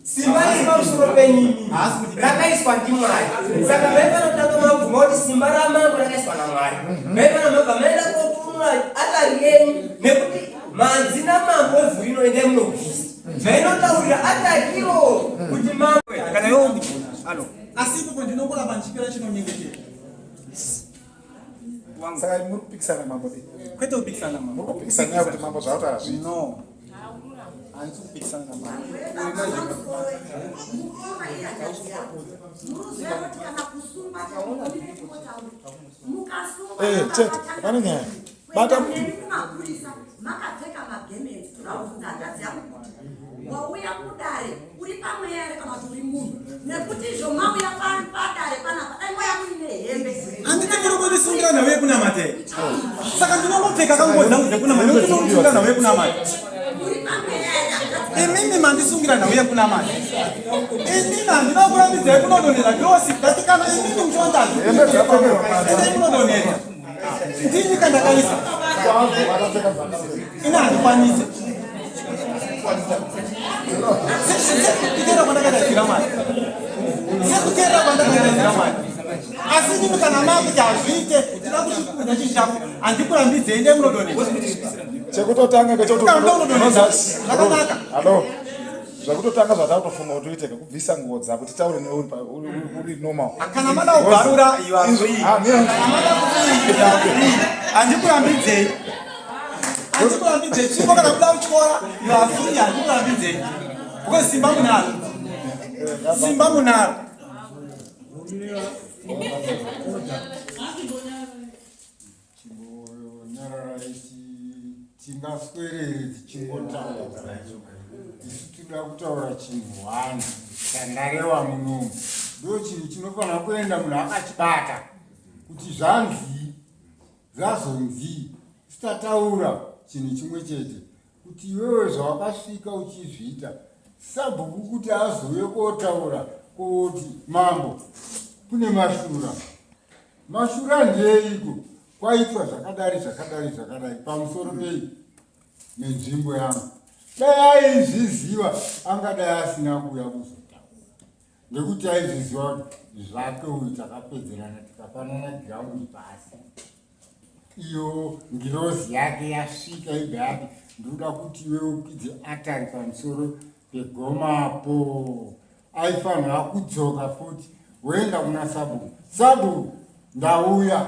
Speaker 10: simba riri pamusoro penyu imimi rakaiswa ndimwari saka maifanira kutanga mabvuma kuti simba ramambo rakaiswa namwari maifanira mabva maenda koturura atari yenyu nekuti Manzi namambo wevhu rino endai munobvisa. Zvainotaurira
Speaker 6: Saka muri kupikisana mambo dei?
Speaker 4: Kwete kupikisana mambo.
Speaker 6: Muri kupikisana nyaya kuti mambo zvautaura hazviiti.
Speaker 4: No. Handisi kupikisana namambo.
Speaker 6: Eh, chete, hapana nyaya. Bata
Speaker 11: nemi kumapurisa makapfeka magemenzi toda kubvunza hanzvadzi yangu kuti wauya kudare uri pamweya here kana kuti uri munhu nekuti izvo mauya padare panapa dai mauya muine hembe
Speaker 4: Handiti muri kundisungira nhau yekunamata here? Saka ndinongopfeka kanguo dzangu dzekunamata nekuti munondisungira nhau yekunamata. Imimi mandisungira nhau yekunamata. Inini handina kurambidzai kunodonhera ngirosi ndati kana imimi muchiona handii munodonhera. Ndini kandakaisa. Ini handikwanise. Sekuteerera kwandakaita jira mari. Sekuteerera kwandakaita jira mari. Asi inini kana makuti hazviite ndinoda kuchikunda chinhu chako handikurambidzei ndei munodonhera.
Speaker 6: Chekutotanga
Speaker 4: Unodonhedza. Zvakanaka.
Speaker 6: Hello. Zvakutotanga zvatakutofunga kuti uiteka kubvisa nguo dzako titaure newe uri uri normal.
Speaker 4: Kana mada kubvarura you are free.
Speaker 6: Ah, mira.
Speaker 4: Kana mada kuti you are free. Handikurambidzei. Handikurambidzei. Tsvimbo kana kuda kutyora you are free handikurambidzei. Because simba munaro. Simba munaro.
Speaker 5: Chimbonyararai tingaswerere tichingotaura. Isu tinoda kutaura chinhu one chandarewa munomu. Ndo chinhu chinofanira kuenda munhu akachibata kuti zvanzii zvazonzii. Titataura chinhu chimwe chete kuti iwewe zvawakasvika uchizviita sabhuku kuti azouye kotaura kuti mambo kune mashura. Mashura ndeeiko? Kwaitwa zvakadari zvakadari zvakadai pamusoro pei nenzvimbo yangu. Dai aizviziva angadai asina kuuya kuzotaura nekuti aizviziva kuti zvake uyu takapedzerana tikapanana giraundi pasi. Iyo ngirozi yake yasvika ibva yati ndinoda kuti iwe ukwidze atari pamusoro pegomapo. Aifanira kudzoka futi woenda kuna sabhuku. Sabhuku, ndauya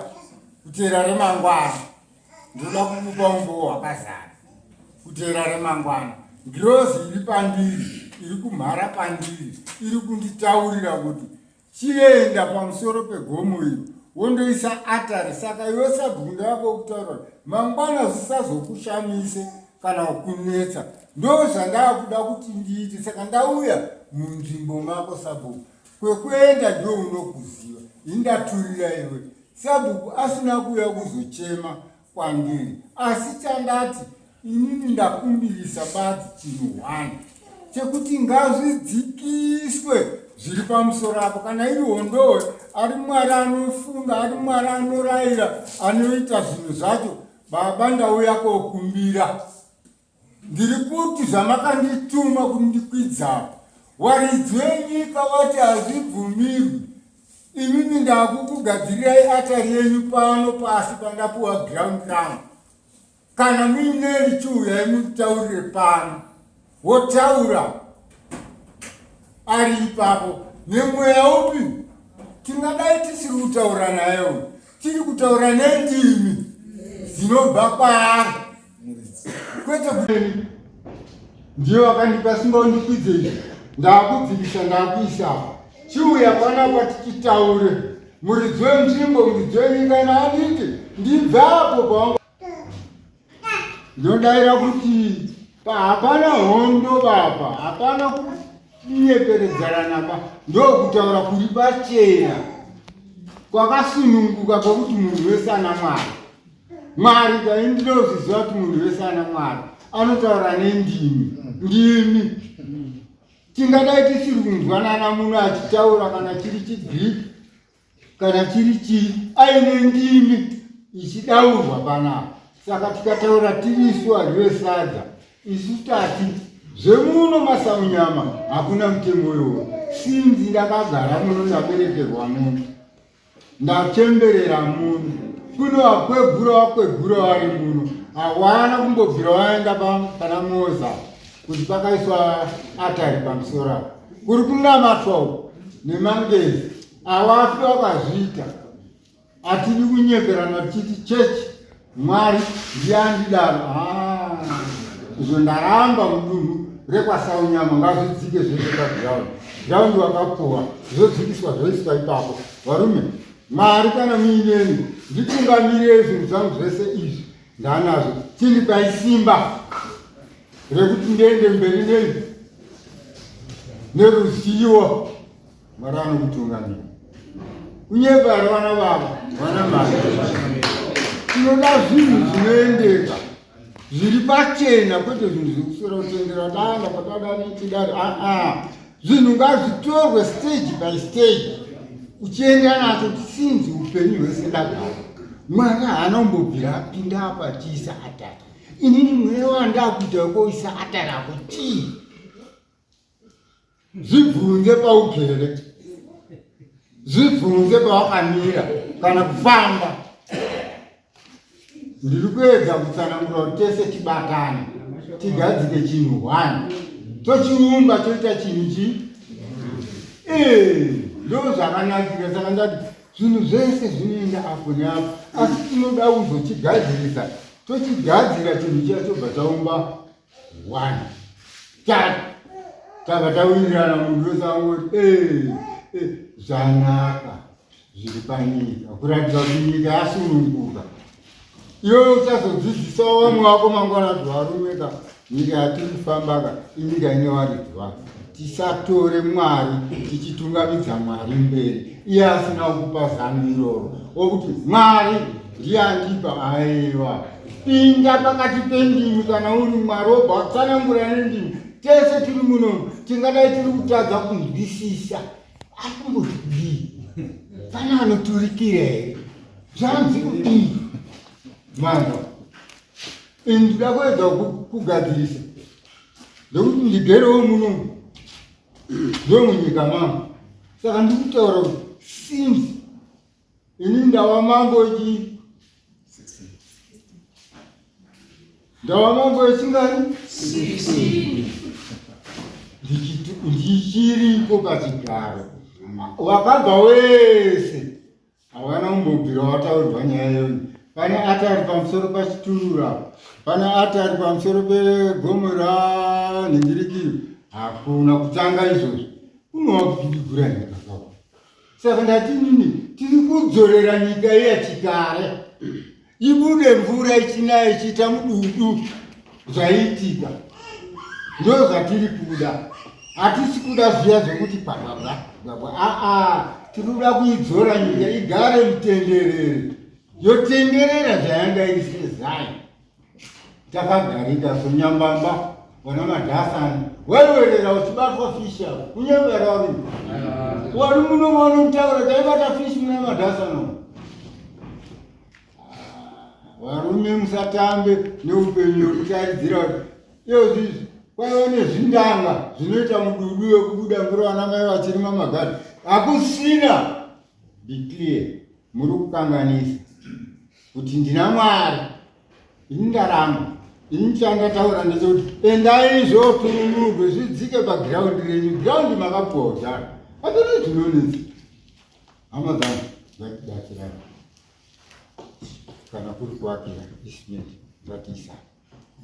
Speaker 5: kuteera remangwana, ndinoda kukupa umbowo hwakazara kuteera remangwana. Ngirozi iri pandiri, iri kumhara pandiri, iri kunditaurira kuti chienda pamusoro pegomo iro wondoisa atari. Saka iwe sabhuku ndavako kutaura kuti mangwana zvisazokushamise kana kunetsa, ndo zvandakuda kuti ndiite. Saka ndauya munzvimbo mako sabhuku, kwekuenda ndiwe unokuziva, ini ndaturira iwe. Sabhuku asina kuuya kuzochema kwandiri, asi chandati inini ndakumbirisa badzi chinhu one chekuti ngazvidzikiswe zviri pamusoro apo. Kana iri hondowe, ari Mwari anofunga, ari Mwari anorayira, anoita zvinhu zvacho. Baba, ndauya kokumbira, ndiri kuti zvamakandituma kuti ndikwidzapo, waridzi wenyika wati hazvibvumirwi. Imimi ndakukugadzirirai atari yenyu pano pasi pandapuwa ground rangu. Kana muineni chiuyai mutaurire pano. Wotaura ari ipapo nemweya upi? Tingadai tisiri kutaura naye uyu, tiri kutaura nendimi dzinobva kwaari, kwete kuti ndiye wakandipa simba undikwidze izvi, ndakudzikisa ndakuisa apa. Chiuya panapa tichitaure muridzi wenzvimbo, muridzi wenyika ino anditi ndibve apo pawangu. Ndinodaira kuti hapana hondo baba, hapana kunyeperedzarana ba, ndokutaura kuri pachena kwakasununguka kwekuti munhu wese ana Mwari. Mwari kai ndinozviziva kuti munhu wese ana Mwari anotaura nendimi ndimi tingadai tisiri kunzwanana muno achitaura kana chiri chigreek kana chiri chii aine ndimi ichidaurwa panapa. Saka tikataura tiri isu varyi vesadza, isu tati zvemuno maSaunyama hakuna mutemo iwoyo. Sinzi ndakagara muno, ndaberekerwa muno, ndachemberera muno, kuno vakwegura vakwegura vari muno hawana kumbobvira vaenda pana Moza kuti pakaiswa atari pamusoro apo kuri kunamatwa uku nemangezi awafi wakazviita. Hatidi kunyeperana tichiti chechi Mwari ndiye andidaro. Ah, izvo ndaramba mudunhu rekwaSaunyama ngazvidzike zvese paground. Ground wakapuwa zvodzikiswa zvoiswa ipapo. Varume, Mwari kana muineni nditungamirei zvinhu zvangu zvese izvi ndanazvo. Chindipai simba rekuti ndiende mberi nei neruzivo. Mwari anokutungamira. Kunyepa here vana baba, vana mai? Tinoda zvinhu zvinoendeka zviri pachena kwete zvinhu zvekuswera kutendera danda patadani tidari aa zvinhu ngazvitorwe stage by stage uchienda nacho sinzi upenyu hwese ndagara mwana haana kumbobvira apinda apo achiisa atari inini mweya wandakuita wekuisa atari ako chii Zvibvunze paugere, zvibvunze pawakamira kana kufamba. Ndiri kuedza kutsanangura kuti tese tibatane, tigadzike chinhu one, tochiumba toita chinhu chi eh, ndo zvakanakira. Saka ndati zvinhu zvese zvinoenda apo neapo, asi tinoda kuzochigadzirisa, tochigadzira chinhu chiya chobva chaumba one tatu tava tawirirana munhu wese angoti eh, eh, zvanaka zviri panyika kuratidza kuti nyika yasununguka iwe uchazodzidzisawo vamwe vako mangwana kuti varume ka nyika yatiri kufamba ka inyika ine varidzi vako tisatore mwari tichitungamidza mwari mberi iye asina kukupa zano iroro okuti mwari ndiye andipa aiwa Pinda pakati pendimi kana uri Mwari wobva watsanangura nendimi. Tese tiri muno tingadai tiri kutadza kunzwisisa. Ari kumboti kudii? Pane anoturikira here? Zvanzi kudii? Mambo. Ini ndida kuedza kugadzirisa. Ndokuti ndigerewo muno. Ndomunyika mangu. Saka ndikutaura kuti since Ini ndawa mambo chi ndawa mambo yechingani ndichiripo pachigaro wakabva wese havana kumbobvira wataurirwa nyaya iyoyi pane ati ari pamusoro pachiturura pane ati ari pamusoro pegomo ranhingirikiri hakuna kutanga izvozvo kunova kupidigura nyika zvako Saka ndati nini tiri kudzorera nyika iya chikare ibude mvura ichinaya ichiita mududu zvaiitika ndo zvatiri kuda hatisi kuda zviya zvekuti pabwabwa bwabwa aa tiri kuda kuidzora nyika igare mutenderere yotenderera zvayanga iri sezai Takagarika sonyambamba wana madhasani waiwerera uchibatwa fish apo kunyembera wari wari muno vanotaura taibata fish muna madhasani varume musatambe neupenyu wekutaridzira kuti iyo zvizvi kwaiva nezvindanga zvinoita mududu wekubuda mvura vana mai vachirima magadhi hakusina be clear muri kukanganisa kuti ndina Mwari ini ndaramba ini chandataura ndechekuti endai zvoturunurwe zvidzike pagiraundi renyu giraundi makapuwa kudhara hatoti zvinonetsa hama dzangu ngatibatsirana kana kuri kuakira isimenti ngatiisana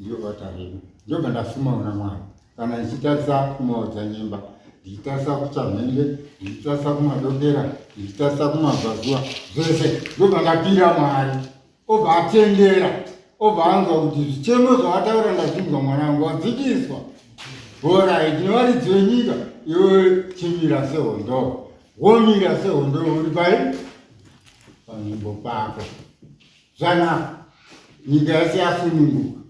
Speaker 5: iyo bata redu ndobva ndasuma una Mwari kana ndichitarisa kumaodzanyemba ndichitarisa kuchamhembe ndichitarisa kumadokera ndichitarisa kumabvazuva zvese ndobva ndapira Mwari obva atendera obva anzwa kuti zvichemo zvawataura ndazvinzwa mwana wangu wadzikiswa horaiti nevaridzi venyika iwe chimira sehondo womira sehondo uri pai panzvimbo pako Zvanaka, nyika yese yasununguka.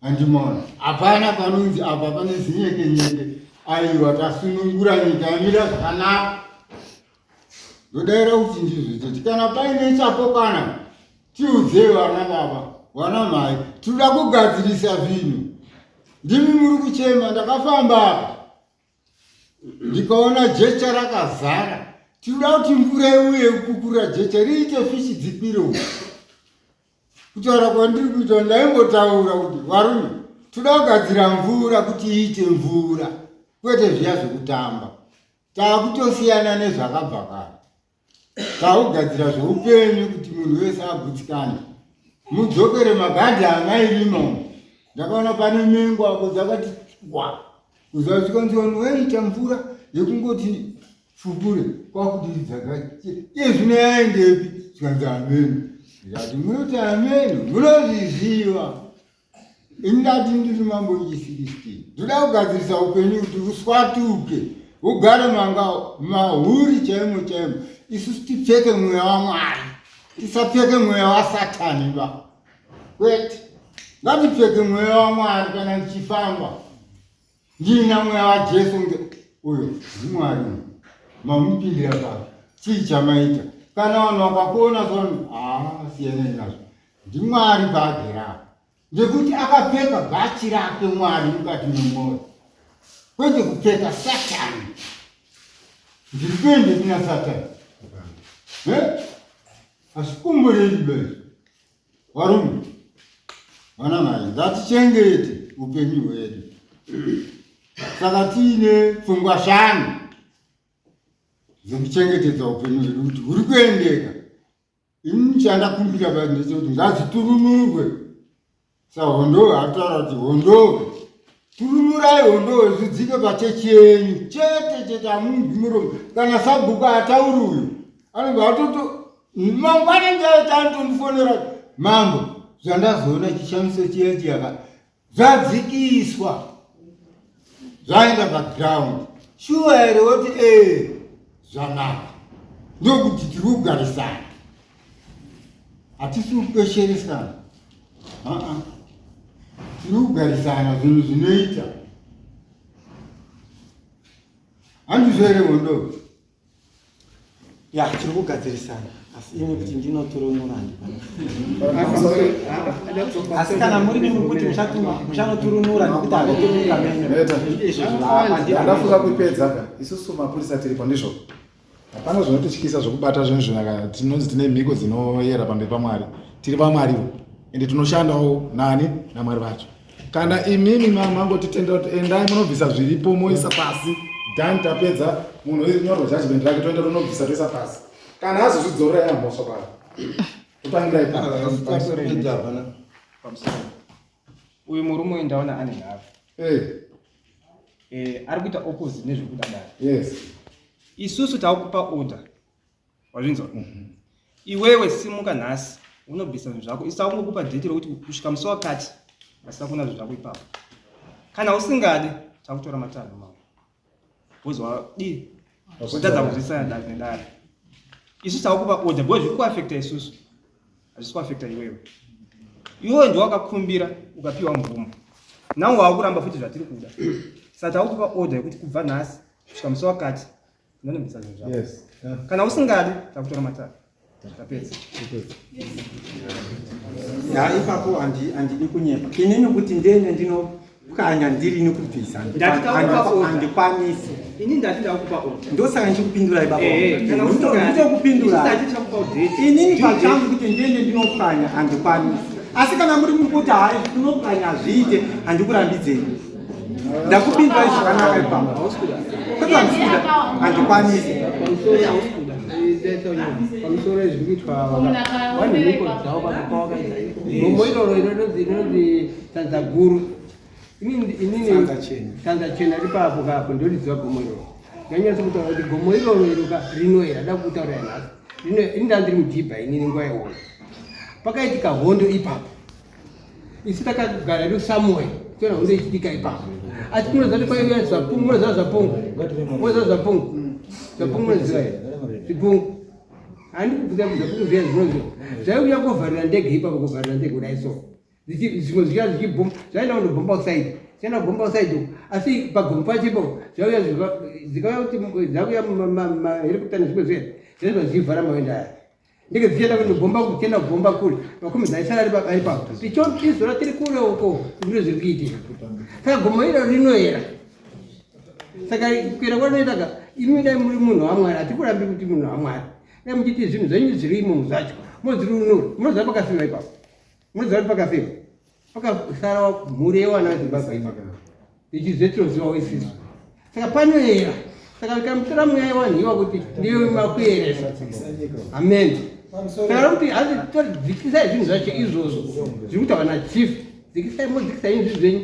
Speaker 5: Andimona hapana panonzi apa pane zinyeke nyeke. Aiwa, tasunungura nyika yamira zvakanaka. Ndodaira kuti ndizvo toti kana paine chapokana tiudzei vana baba vana mai, tinoda kugadzirisa zvinhu. Ndimi muri kuchema, ndakafamba apa ndikaona jecha rakazara tinoda kuti mvura iuye kukukura jecha riite fishi dzikwire uku kutaura kwandiri kuita ndaimbotaura kuti varume toda kugadzira mvura kuti iite mvura kwete zviya zvekutamba taakutosiyana nezvakabva kare. Takugadzira zveupenyu kuti munhu wese agutsikane. Mudzokere magadhi amairima umu. Ndakaona pane mengo apo dzakati wa. Kuzasvika vanhu vaiita mvura yekungoti fukure kwakudiridza iye zvino yaendepi zvikanzi ameni. Ndikati munoti ameni munozviziva. Ini ndati ndiri mambo wechi16 ndoda kugadzirisa upenyu kuti uswatuke ugare manga mahuri chaimo chaimo isusu tipfeke mweya wamwari tisapfeke mweya wasatani ba kwete ngatipfeke mweya wamwari kana ndichifamba Ndina mweya waJesu nge uyo ndimwari mamupindira papi chii chamaita kana vanhu vakakuona so haa siyanai nazvo ndimwari paagera apa ngekuti akapfeka bhachi rake mwari mukati memwoyo kwete kupfeka satani ndiri kuende kuna satani hazvikomboreri bezi Varume, vana mai, ngatichengete upenyu hwedu. Saka tiine pfungwa shanu dzekuchengetedza upenyu hwedu kuti huri kuendeka. Ini chandakumbira basi ndechekuti ngadziturunurwe. Sahondowe ataura kuti hondowe turunurai hondowe zvidzike pachechi yenyu chete chete hamunzwi muromo kana sabhuku atauri uyu anenge atoto mangwana ndiaita anotondifonera mambo zvandazoona chishamiso chiya chiyaka zvadzikiswa zvaenda paground shuwa here woti ee zvanaka ndokuti tiri kugarisana hatisi kukwesheresana aa tiri kugarisana zvinhu zvinoita handizvo here hondo
Speaker 4: ya tiri kugadzirisana asi ini kuti ndinoturunura asi kana muri nemuri kuti muchanoturunura nekuti haveturunura
Speaker 6: menyoandafunga kuipedza ka isusu mapurisa tiripo ndizvo Hapana zvinotityisa zvokubata zvinhu zvinaka tinonzi tine mhiko dzinoyera pamberi paMwari. Tiri vaMwariwo ende tinoshandawo nani naMwari vacho. Kana imimi mangotitendera kuti endai munobvisa zviripo moisa pasi done tapedza munhu onyorwa judgment rake toenda tonobvisa toisa pasi. Kana azozvidzorera yamhosva paro. Totangira ipapo.
Speaker 12: Uyu murume uyu ndaona ane nharo.
Speaker 6: Eh.
Speaker 12: Eh, ari kuita opposite nezvekuda dare.
Speaker 6: Yes.
Speaker 12: Isusu takupa order. Wazvinzwa? Mm -hmm. Iwewe simuka nhasi unobvisa zvinhu zvako. Isu takungokupa date rokuti kusvika musi wakati asina kuona zvinhu zvako ipapo. Kana usingadi takutora matanho mamwe. Because wadii? Watadza kuzwisana dare nedare. Isu takupa order because zviri kuafecta isusu. Hazvisi kuafecta iwewe. Iwewe ndiwe wakakumbira ukapiwa mvumo. Now wakuramba futi zvatiri kuda. Saka takupa order yekuti kubva nhasi kusvika musi wakati unonobvisa zvinhu zvako.
Speaker 6: Yes. Yeah.
Speaker 12: Kana usingadi takutora matare. Tapedza.
Speaker 4: Ya ipapo handidi kunyepa. Inini kuti ndene ndinopwanya ndirini kubvisa. Handikwanisi.
Speaker 12: Ini ndati ndakupa order.
Speaker 4: Ndosaka ndichikupindura ipapo.
Speaker 12: Eh, kana usingadi.
Speaker 4: Ndokupindura. Inini pachangu kuti ndende ndinopwanya handikwanisi. Asi kana muri mukuti hayi tinopwanya hazviite handikurambidzei. Ndakupindurai zvakanaka ipapo. Kwete handisi kuda handikwanisi.
Speaker 10: Pamusoro izvi kuitwa vane mhiko dzavo pawakaita. Gomo iroro rinonzi tsanza guru. Inini tsanza chena ripapo kapo ndoriziva gomo iroro. Ndanyatso kutaura kuti gomo iroro iro ka rinoera da kutaura nhasi. Rino ini ndandiri mudhibha inini nguva iwoyo. Pakaitika hondo ipapo. Isu takagara hedu somewhere tiona hondo ichiitika ipapo. Asi munoziva kuti kwaiuya zvapungu, munoziva zvapungu, munoziva zvapungu, zvapungu munoziva here? Zvipungu. Handi kubvunza kuti zvapungu zviya zvinonzi zvaiuya kovharira ndege ipapo, kovharira ndege kudai so. Zvimwe zviya zvichibhomba, zvaenda kundobhomba kusaidi, zvichienda kubhomba kusaidi uko. Asi pagomo pacho ipapo zvaiuya dzikauya kuti dzauya maherikopta nezvimwe zviya, zvaibva zvichivhara mawendo aya. Ndege dzichienda kundobhomba kuchienda kubhomba kure makombi aisara ari ipapo tichizora tiri kure uko ndiro zviri kuitika saka gomo iro rinoera saka kuera kwarinoita ka imi dai muri munhu wamwari hatikurambi kuti munhu wamwari dai muchiti zvinhu zvenyu zviri imomo zvacho mozvirunura munoziva pakafiwa ipapo munoziva kuti pakafiwa pakasara mhuri yevana vezimbabwe ipapo ichizve tinozivawo isisu saka panoera. Saka tikamutora mweya wanhiwa kuti ndiyo makuyeresa. Amen. Saka kuti hanzi todzikisai zvinhu zvacho izvozvo zviri kutaura nachief. Dzikisai modzikisai zvinhu zvenyu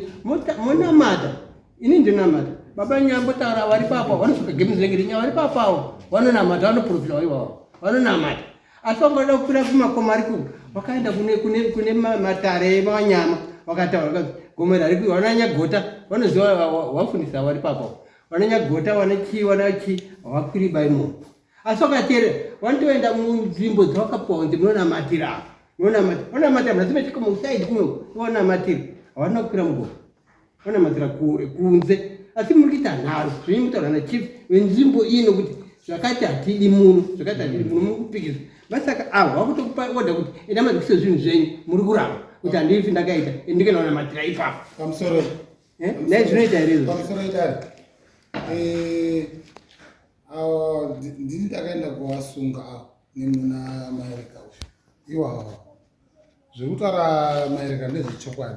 Speaker 10: monamata. Ini ndinamata. Baba nyambo taura vari papa vanosuka games renge rinya vari papawo vanonamata vanoprofita iwawo vanonamata. Asi vangada kukwira kumakomo ari kuko vakaenda kune kune kune matare emanyama vakataura vakazi gomo iri harikwi vananyagota vanoziva wafundisa vari papawo vananyagota vane chii vana chii havakwiri bai munhu asi vakateerera vanotoenda munzvimbo dzavakapuwa kunzi munonamatira apa munonamatira vanonamatira muna dzimwe chikomo kusaidi kuno vanonamatira havana kukwira mugomo vanonamatira kure kunze asi muri kuita nharo zvenyu mutaura nachief venzvimbo ino kuti zvakati hatidi muno zvakati hatidi muno muri kupikisa vasaka avo vakutokupa oda kuti enda madzikise zvinhu zvenyu muri kuramba kuti handifi ndakaita ndikenonamatira ipapo
Speaker 6: pamusoro
Speaker 10: Eh, Nhai zvinoita here izvo?
Speaker 6: Pamusoro idare. Eh, awa ndini ndakaenda kuvasunga awo nemuna Maereka uyu. Iwawa. Zvekutaura Maereka ndezvechokwadi.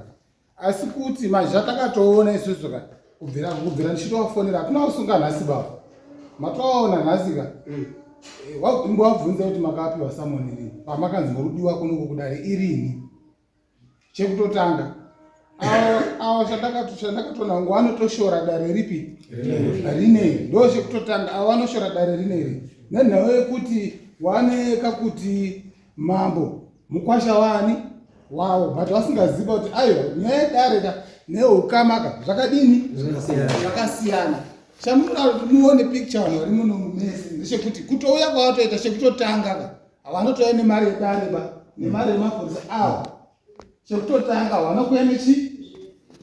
Speaker 6: Asi kuti manje zvatakatoona isusu ka kubvira kubvira ndichitovafonera hakuna kusunga nhasi baba. Matovaona nhasi ka. Eh, Wabvunza kuti makapiwa samoni rini pamakanzi murudiwa kuno kudare irini. Chekutotanga awo chandakatoona ngo vanotoshora dare ripi rineri ndo chekutotanga awo vanoshora dare rineri nenhau yekuti waneka kuti mambo mukwasha wani wawo but vasingaziva kuti aiwa nyaya yedare ka neukama ka zvakadini zvakasiyana chamunoda kuti muone picture vanhu vari muno mese ndechekuti kutouya kwavatoita chekutotanga ka havanotouya nemari yedare ba nemari yemapurisa awo chekutotanga hawana kuuya nechi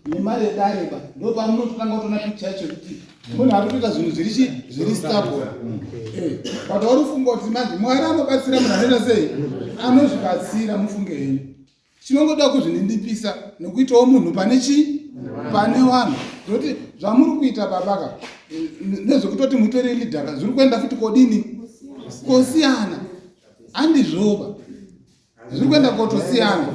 Speaker 6: nemari yedare ba ndo pamunototanga kutoona picture yacho yekuti munhu ari kuita zvinhu zviri chi zviri stable eh, but uri kufunga kuti manje mwari anobatsira munhu anoita sei anozvibatsira mufunge henyu chinongoda kuzvininipisa nekuitawo munhu pane chii pane vanhu zvoti zvamuri kuita babaka nezvekutoti mutore lidhaka zviri kuenda futi kodini kosiyana handizvoba zviri kuenda kotosiyana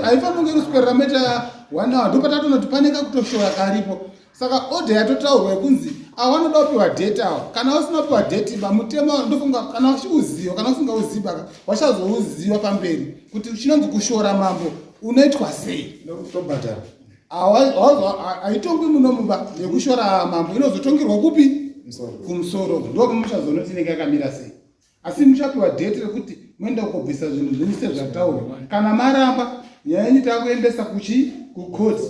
Speaker 6: haifanira kunge kuswerera meta one hour ndopatatonoti pane kakutoshora karipo saka order yatotaurwa yekunzi awa vanoda kupiwa date awa kana usina kupiwa date ba mutemo ndofunga kana uchiuziva kana usingauzivi baka wachazouziva pamberi kuti chinonzi kushora mambo unoitwa sei
Speaker 1: tobhadhara
Speaker 6: haitongwi muno mumba yekushora mambo inozotongerwa kupi kumusoro ndopamuchazonoti inenge yakamira sei asi muchapiwa date rekuti moenda kobvisa zvinhu zvenyu sezvataurwa kana maramba nyaya yenyu takuendesa kuchi kucourt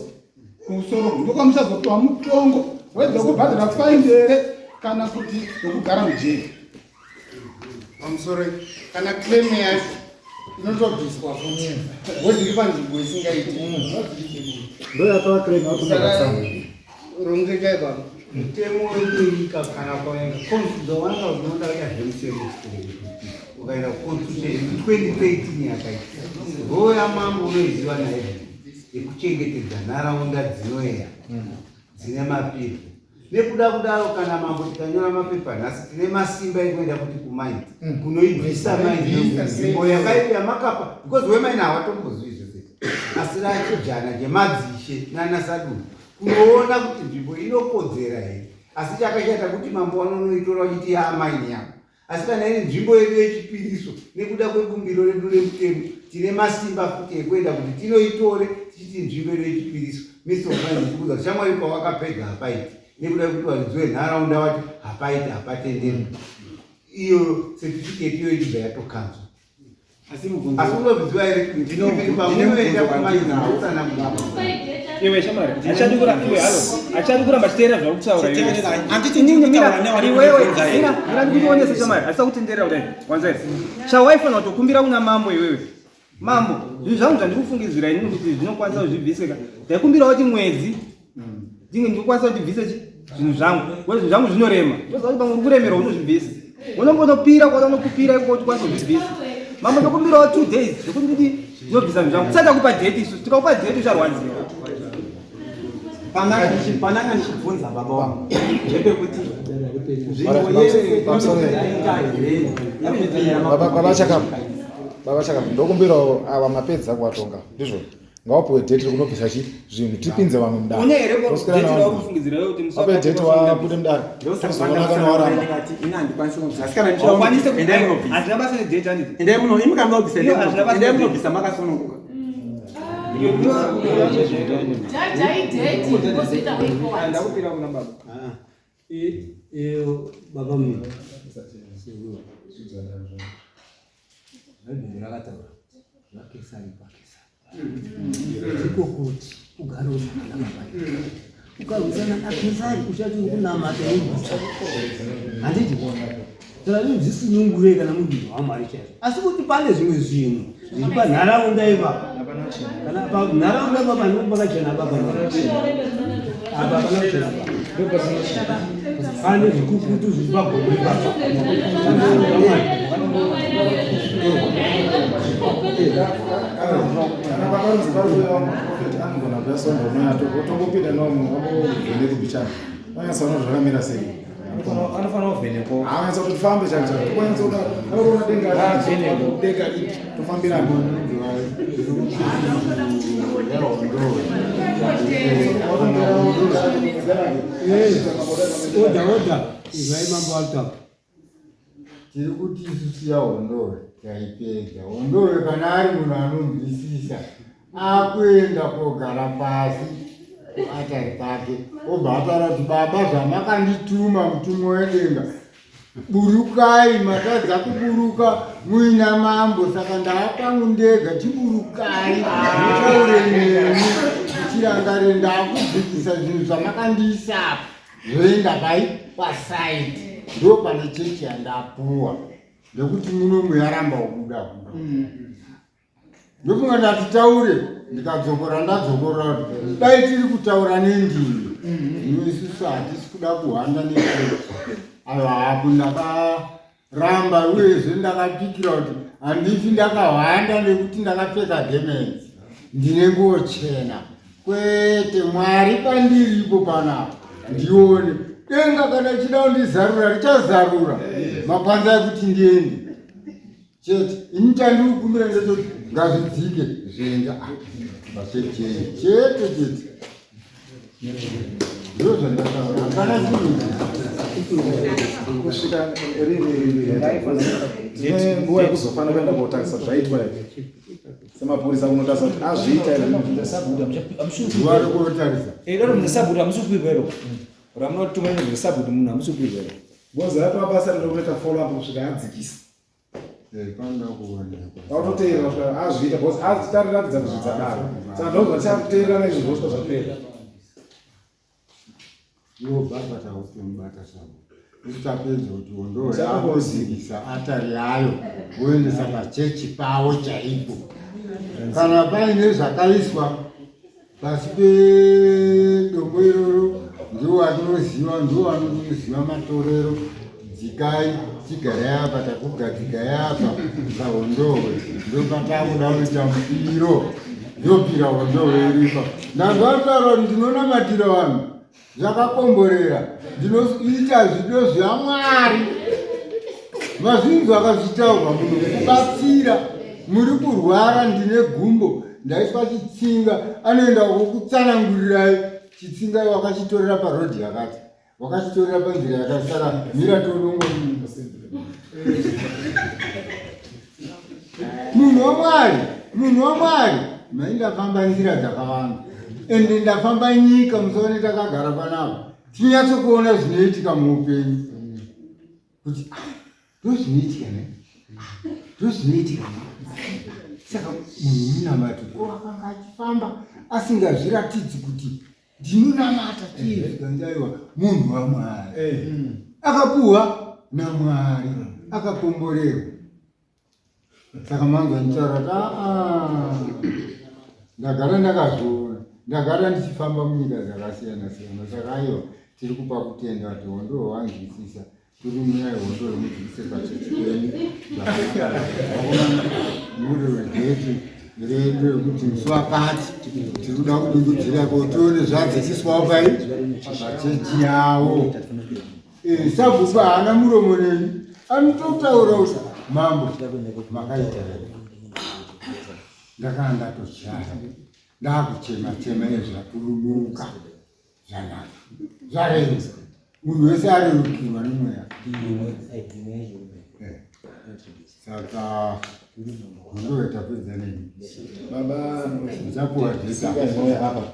Speaker 6: kumusoro ndokwamuchazopiwa mutongo wedza kubhadhara faindi here kana kuti wekugara mujeri
Speaker 13: pamusoro kana claim yacho inotobviswa futi woziri panzvimbo isingaiti
Speaker 6: ndoyatova claim
Speaker 13: rongeka ipapo mutemo wekunyika kana ukaenda constitution unoda kuita zvemutemo ukaenda kuconstitution 2013 yakaita roo yamambo unoiziva naye yekuchengetedza nharaunda dzinoera dzine mapiro nekuda kudaro kana mambo tikanyora mapepa nhasi tine masimba ekuenda kuti kumaini mm. kunoibvisa maini nzvimbo yakaipa yamakapa because wemaini hawatombozii zvese asi rachijana chemadzishe nanasadunhu kunoona kuti nzvimbo inokodzera here asi chakashata kuti mambo vanonoitora vachiti yaamaini yavo asi kana iri nzvimbo yedu yechipiriso nekuda kwebumbiro redu remutemo tine masimba futi ekuenda kuti tinoitore tichiti nzvimbo yedu yechipiriso minister of finance tikuudza kuti shamwari pawakapega hapaiti nekuda kwekuti varidzi venharaunda vati hapaiti hapatenderwi iyo certificate iyoyo ichibva yatokanzwa
Speaker 9: asi
Speaker 13: asi unozviziva here kuti pamunoenda kumaitsanangura
Speaker 12: iwe shamwari achadi kuramba iwe halo achadi kuramba chiteerera zvauri kutaura
Speaker 4: Handiti ndiri kutaura nevari
Speaker 12: iwewe
Speaker 4: kundibvunza here?
Speaker 12: mira ndikutionese shamwari asisa kutenderera kudai wanza here chawaifanira kutokumbira kuna mambo iwewe mambo zvinhu zvangu zvandikufungidzira inini kuti zvinokwanisa kuzvibviseka ndaikumbirawo kuti mwedzi ndinge ndikukwanisa kuti bvise chi zvinhu zvangu we zvinhu zvangu zvinorema ndoziva kuti pamwe uri kuremerwa unozvibvisa unongonopira kwaona unokupira ikoko kuti ukwanise kuzvibvisa mambo ndokumbirawo two days zvekuti ndidi ndinobvisa zvinhu zvangu tisati takupa date isu tikakupa date ucharwadziwa
Speaker 9: Pananga ndichibvunza baba wangu ndepekuti nzvimbo yese inoita here
Speaker 6: Baba Chakamu, Baba Chakamu, ndokumbirawo ava mapedza kuvatonga ndizvo. Ngawapiwe date rekunobvisa chi zvinhu tipinze vamwe mudare.
Speaker 12: Une here
Speaker 6: Toswera
Speaker 12: date
Speaker 6: navanhu.
Speaker 12: rakufungidzira wewe kuti musi
Speaker 6: Wape
Speaker 12: wakati
Speaker 6: date
Speaker 12: wafanira
Speaker 6: wabude mudare.
Speaker 4: Ndosaka
Speaker 6: Tozoona kana waramba.
Speaker 4: ndikati ini handikwanisi kubvisa. Asi kana
Speaker 12: Haukwanisi
Speaker 4: ndichida endai munobvisa.
Speaker 12: Hazvina basa nedate handiti.
Speaker 4: Endai muno imi kana munobvisa
Speaker 12: Iyo hazvina basa
Speaker 4: endai
Speaker 12: nedate.
Speaker 4: munobvisa makasununguka.
Speaker 8: Jajai date wozoita way forward.
Speaker 12: Ndakupira kuna baba.
Speaker 3: Iyo baba mimi. Bhaibheri rakataura zvaKesari kwaKesari. Ndiko kuti ugare uri zvakanaka panyika. Ukarwisana naKesari uchati uri kunamata imhuka. Handiti? Saka zvisunungurei kana muri munhu waMwari chaizvo. Asi kuti pane zvimwe zvinhu zviri panharaunda ipapa. Kana panharaunda ipapa ndipo pakachena baba. Apa hapana kuchena baba. Pane zvikukutu zviri pagomo ipapa.
Speaker 6: Kana pakanzi parikuuya muprofeti anogona kuuya svondo rinouya tongopinda noambovheneka kubichana. Vanyatsoona kuti zvakamira sei.
Speaker 1: Anofanira kuvhenekwa.
Speaker 6: Anyatsa kuti tifambe chaiko chaiko. Tokwanisa kuona denga
Speaker 1: Avhenekwe.
Speaker 6: denga ripi tofambira.
Speaker 3: Oda oda. Izvai mambo altapo.
Speaker 5: Tiri kuti isusu yaHondowe taipedza. Hondowe kana ari munhu anonzwisisa akuenda kogara pasi kuatari pake obva ataura kuti baba zvamakandituma mutumwa wedenga burukai matadza kuburuka muina mambo saka ndaapangu ndega chiburukai mutaure neni chirangare ndakubvikisa zvinhu zvamakandiisa apa zvoenda pai pasaidi ndo pane chechi yandapuwa nekuti munomu yaramba kubuda buda ndofunga ndati taure ndikadzokora ndadzokorora kuti dai tiri kutaura nendimi zvino isusu hatisi kuda kuhwanda nechechi aiwa hapo ndakaramba uyezve ndakapikira kuti handifi ndakahwanda nekuti ndakapfeka gemenzi ndine nguo chena kwete mwari pandiripo panapa ndione denga kana ichida kundizarura richazarura mapanza ekuti ndiende chete ini chandiri kukumbira ndechoti ngazvidzike zvienda pachechei chete chete ndo zvandataura hapana chinhu
Speaker 6: Kusvika rini tine nguva yekuzofanira kuenda kotarisa zvaitwa here semapurisa kunotarisa kuti azviita here.
Speaker 5: Zuva rekuotarisa.
Speaker 1: Iro musabuda hamusi kupirwa iro. Ramunotuma iro musabuda munhu hamusi kupirwa iro.
Speaker 6: Because ratova basa rinoda kunoita follow up kusvika adzikisa.
Speaker 5: Panoda kuonekwa.
Speaker 6: Autoteerera kusvika azviita because azitariratidza kuzvidza daro. Saka ndozva tichakuteerera izvi zvosvika zvapera.
Speaker 5: Iwo baba takutomubata sabo. Isu tapedza kuti hondowe akuzivisa atari yayo voendesa pachechi pavo chaipo. Kana paine zvakaiswa pasi pedombo iroro ndiwo atinoziva ndiwo anoziva matorero dzikai tigarai apa takugadzikai apa pahondowe ndopatakuda kuita mupiro ndopira hondowe iripa ndazvataura kuti ndinonamatira vanhu zvakakomborera ndinoita zvido zvamwari mazvinzwa akazvitaurwa munhu kubatsira muri kurwara ndine gumbo ndaiswa chitsinga anoenda kukutsanangurirai chitsinga wakachitorera parodhi yakati wakachitorera panzira yakati saka mira tonongo munhu wamwari munhu wamwari mai ndafamba nzira dzakawanda ende ndafamba nyika musaone takagara panapa tinyatsokuona zvinoitika muupenyu kuti ah, ndozvinoitika ne ah, ndozvinoitika ne saka munhu munamato ko akanga achifamba asingazviratidzi kuti ndinonamata chii zvikanzi aiwa munhu wamwari akapuhwa namwari akakomborerwa saka manzwa ndichitaura kuti aa ndagara ndakazviona ndagara ndichifamba munyika dzakasiyana siyana saka aiwa tiri kupa kutenda kuti hondo hwanzwisisa tiri munyaya hondo yemudzikise pachechi penyu vakomana muri wedheti redu rekuti musi wakati tiri kuda kudundudzira ko tione zvadzikiswawo pai pachechi yavo Sabhuku haana muromo neni anototaura kuti mambo makaita ndakanga ndatochaya Ndakuchema chema ezvakurumuka zvanaka zvareruka munhu wese arerukirwa nemweya. Eh. Saka ndove tapedza neni
Speaker 6: baba
Speaker 5: ndichapuwa data
Speaker 6: apa.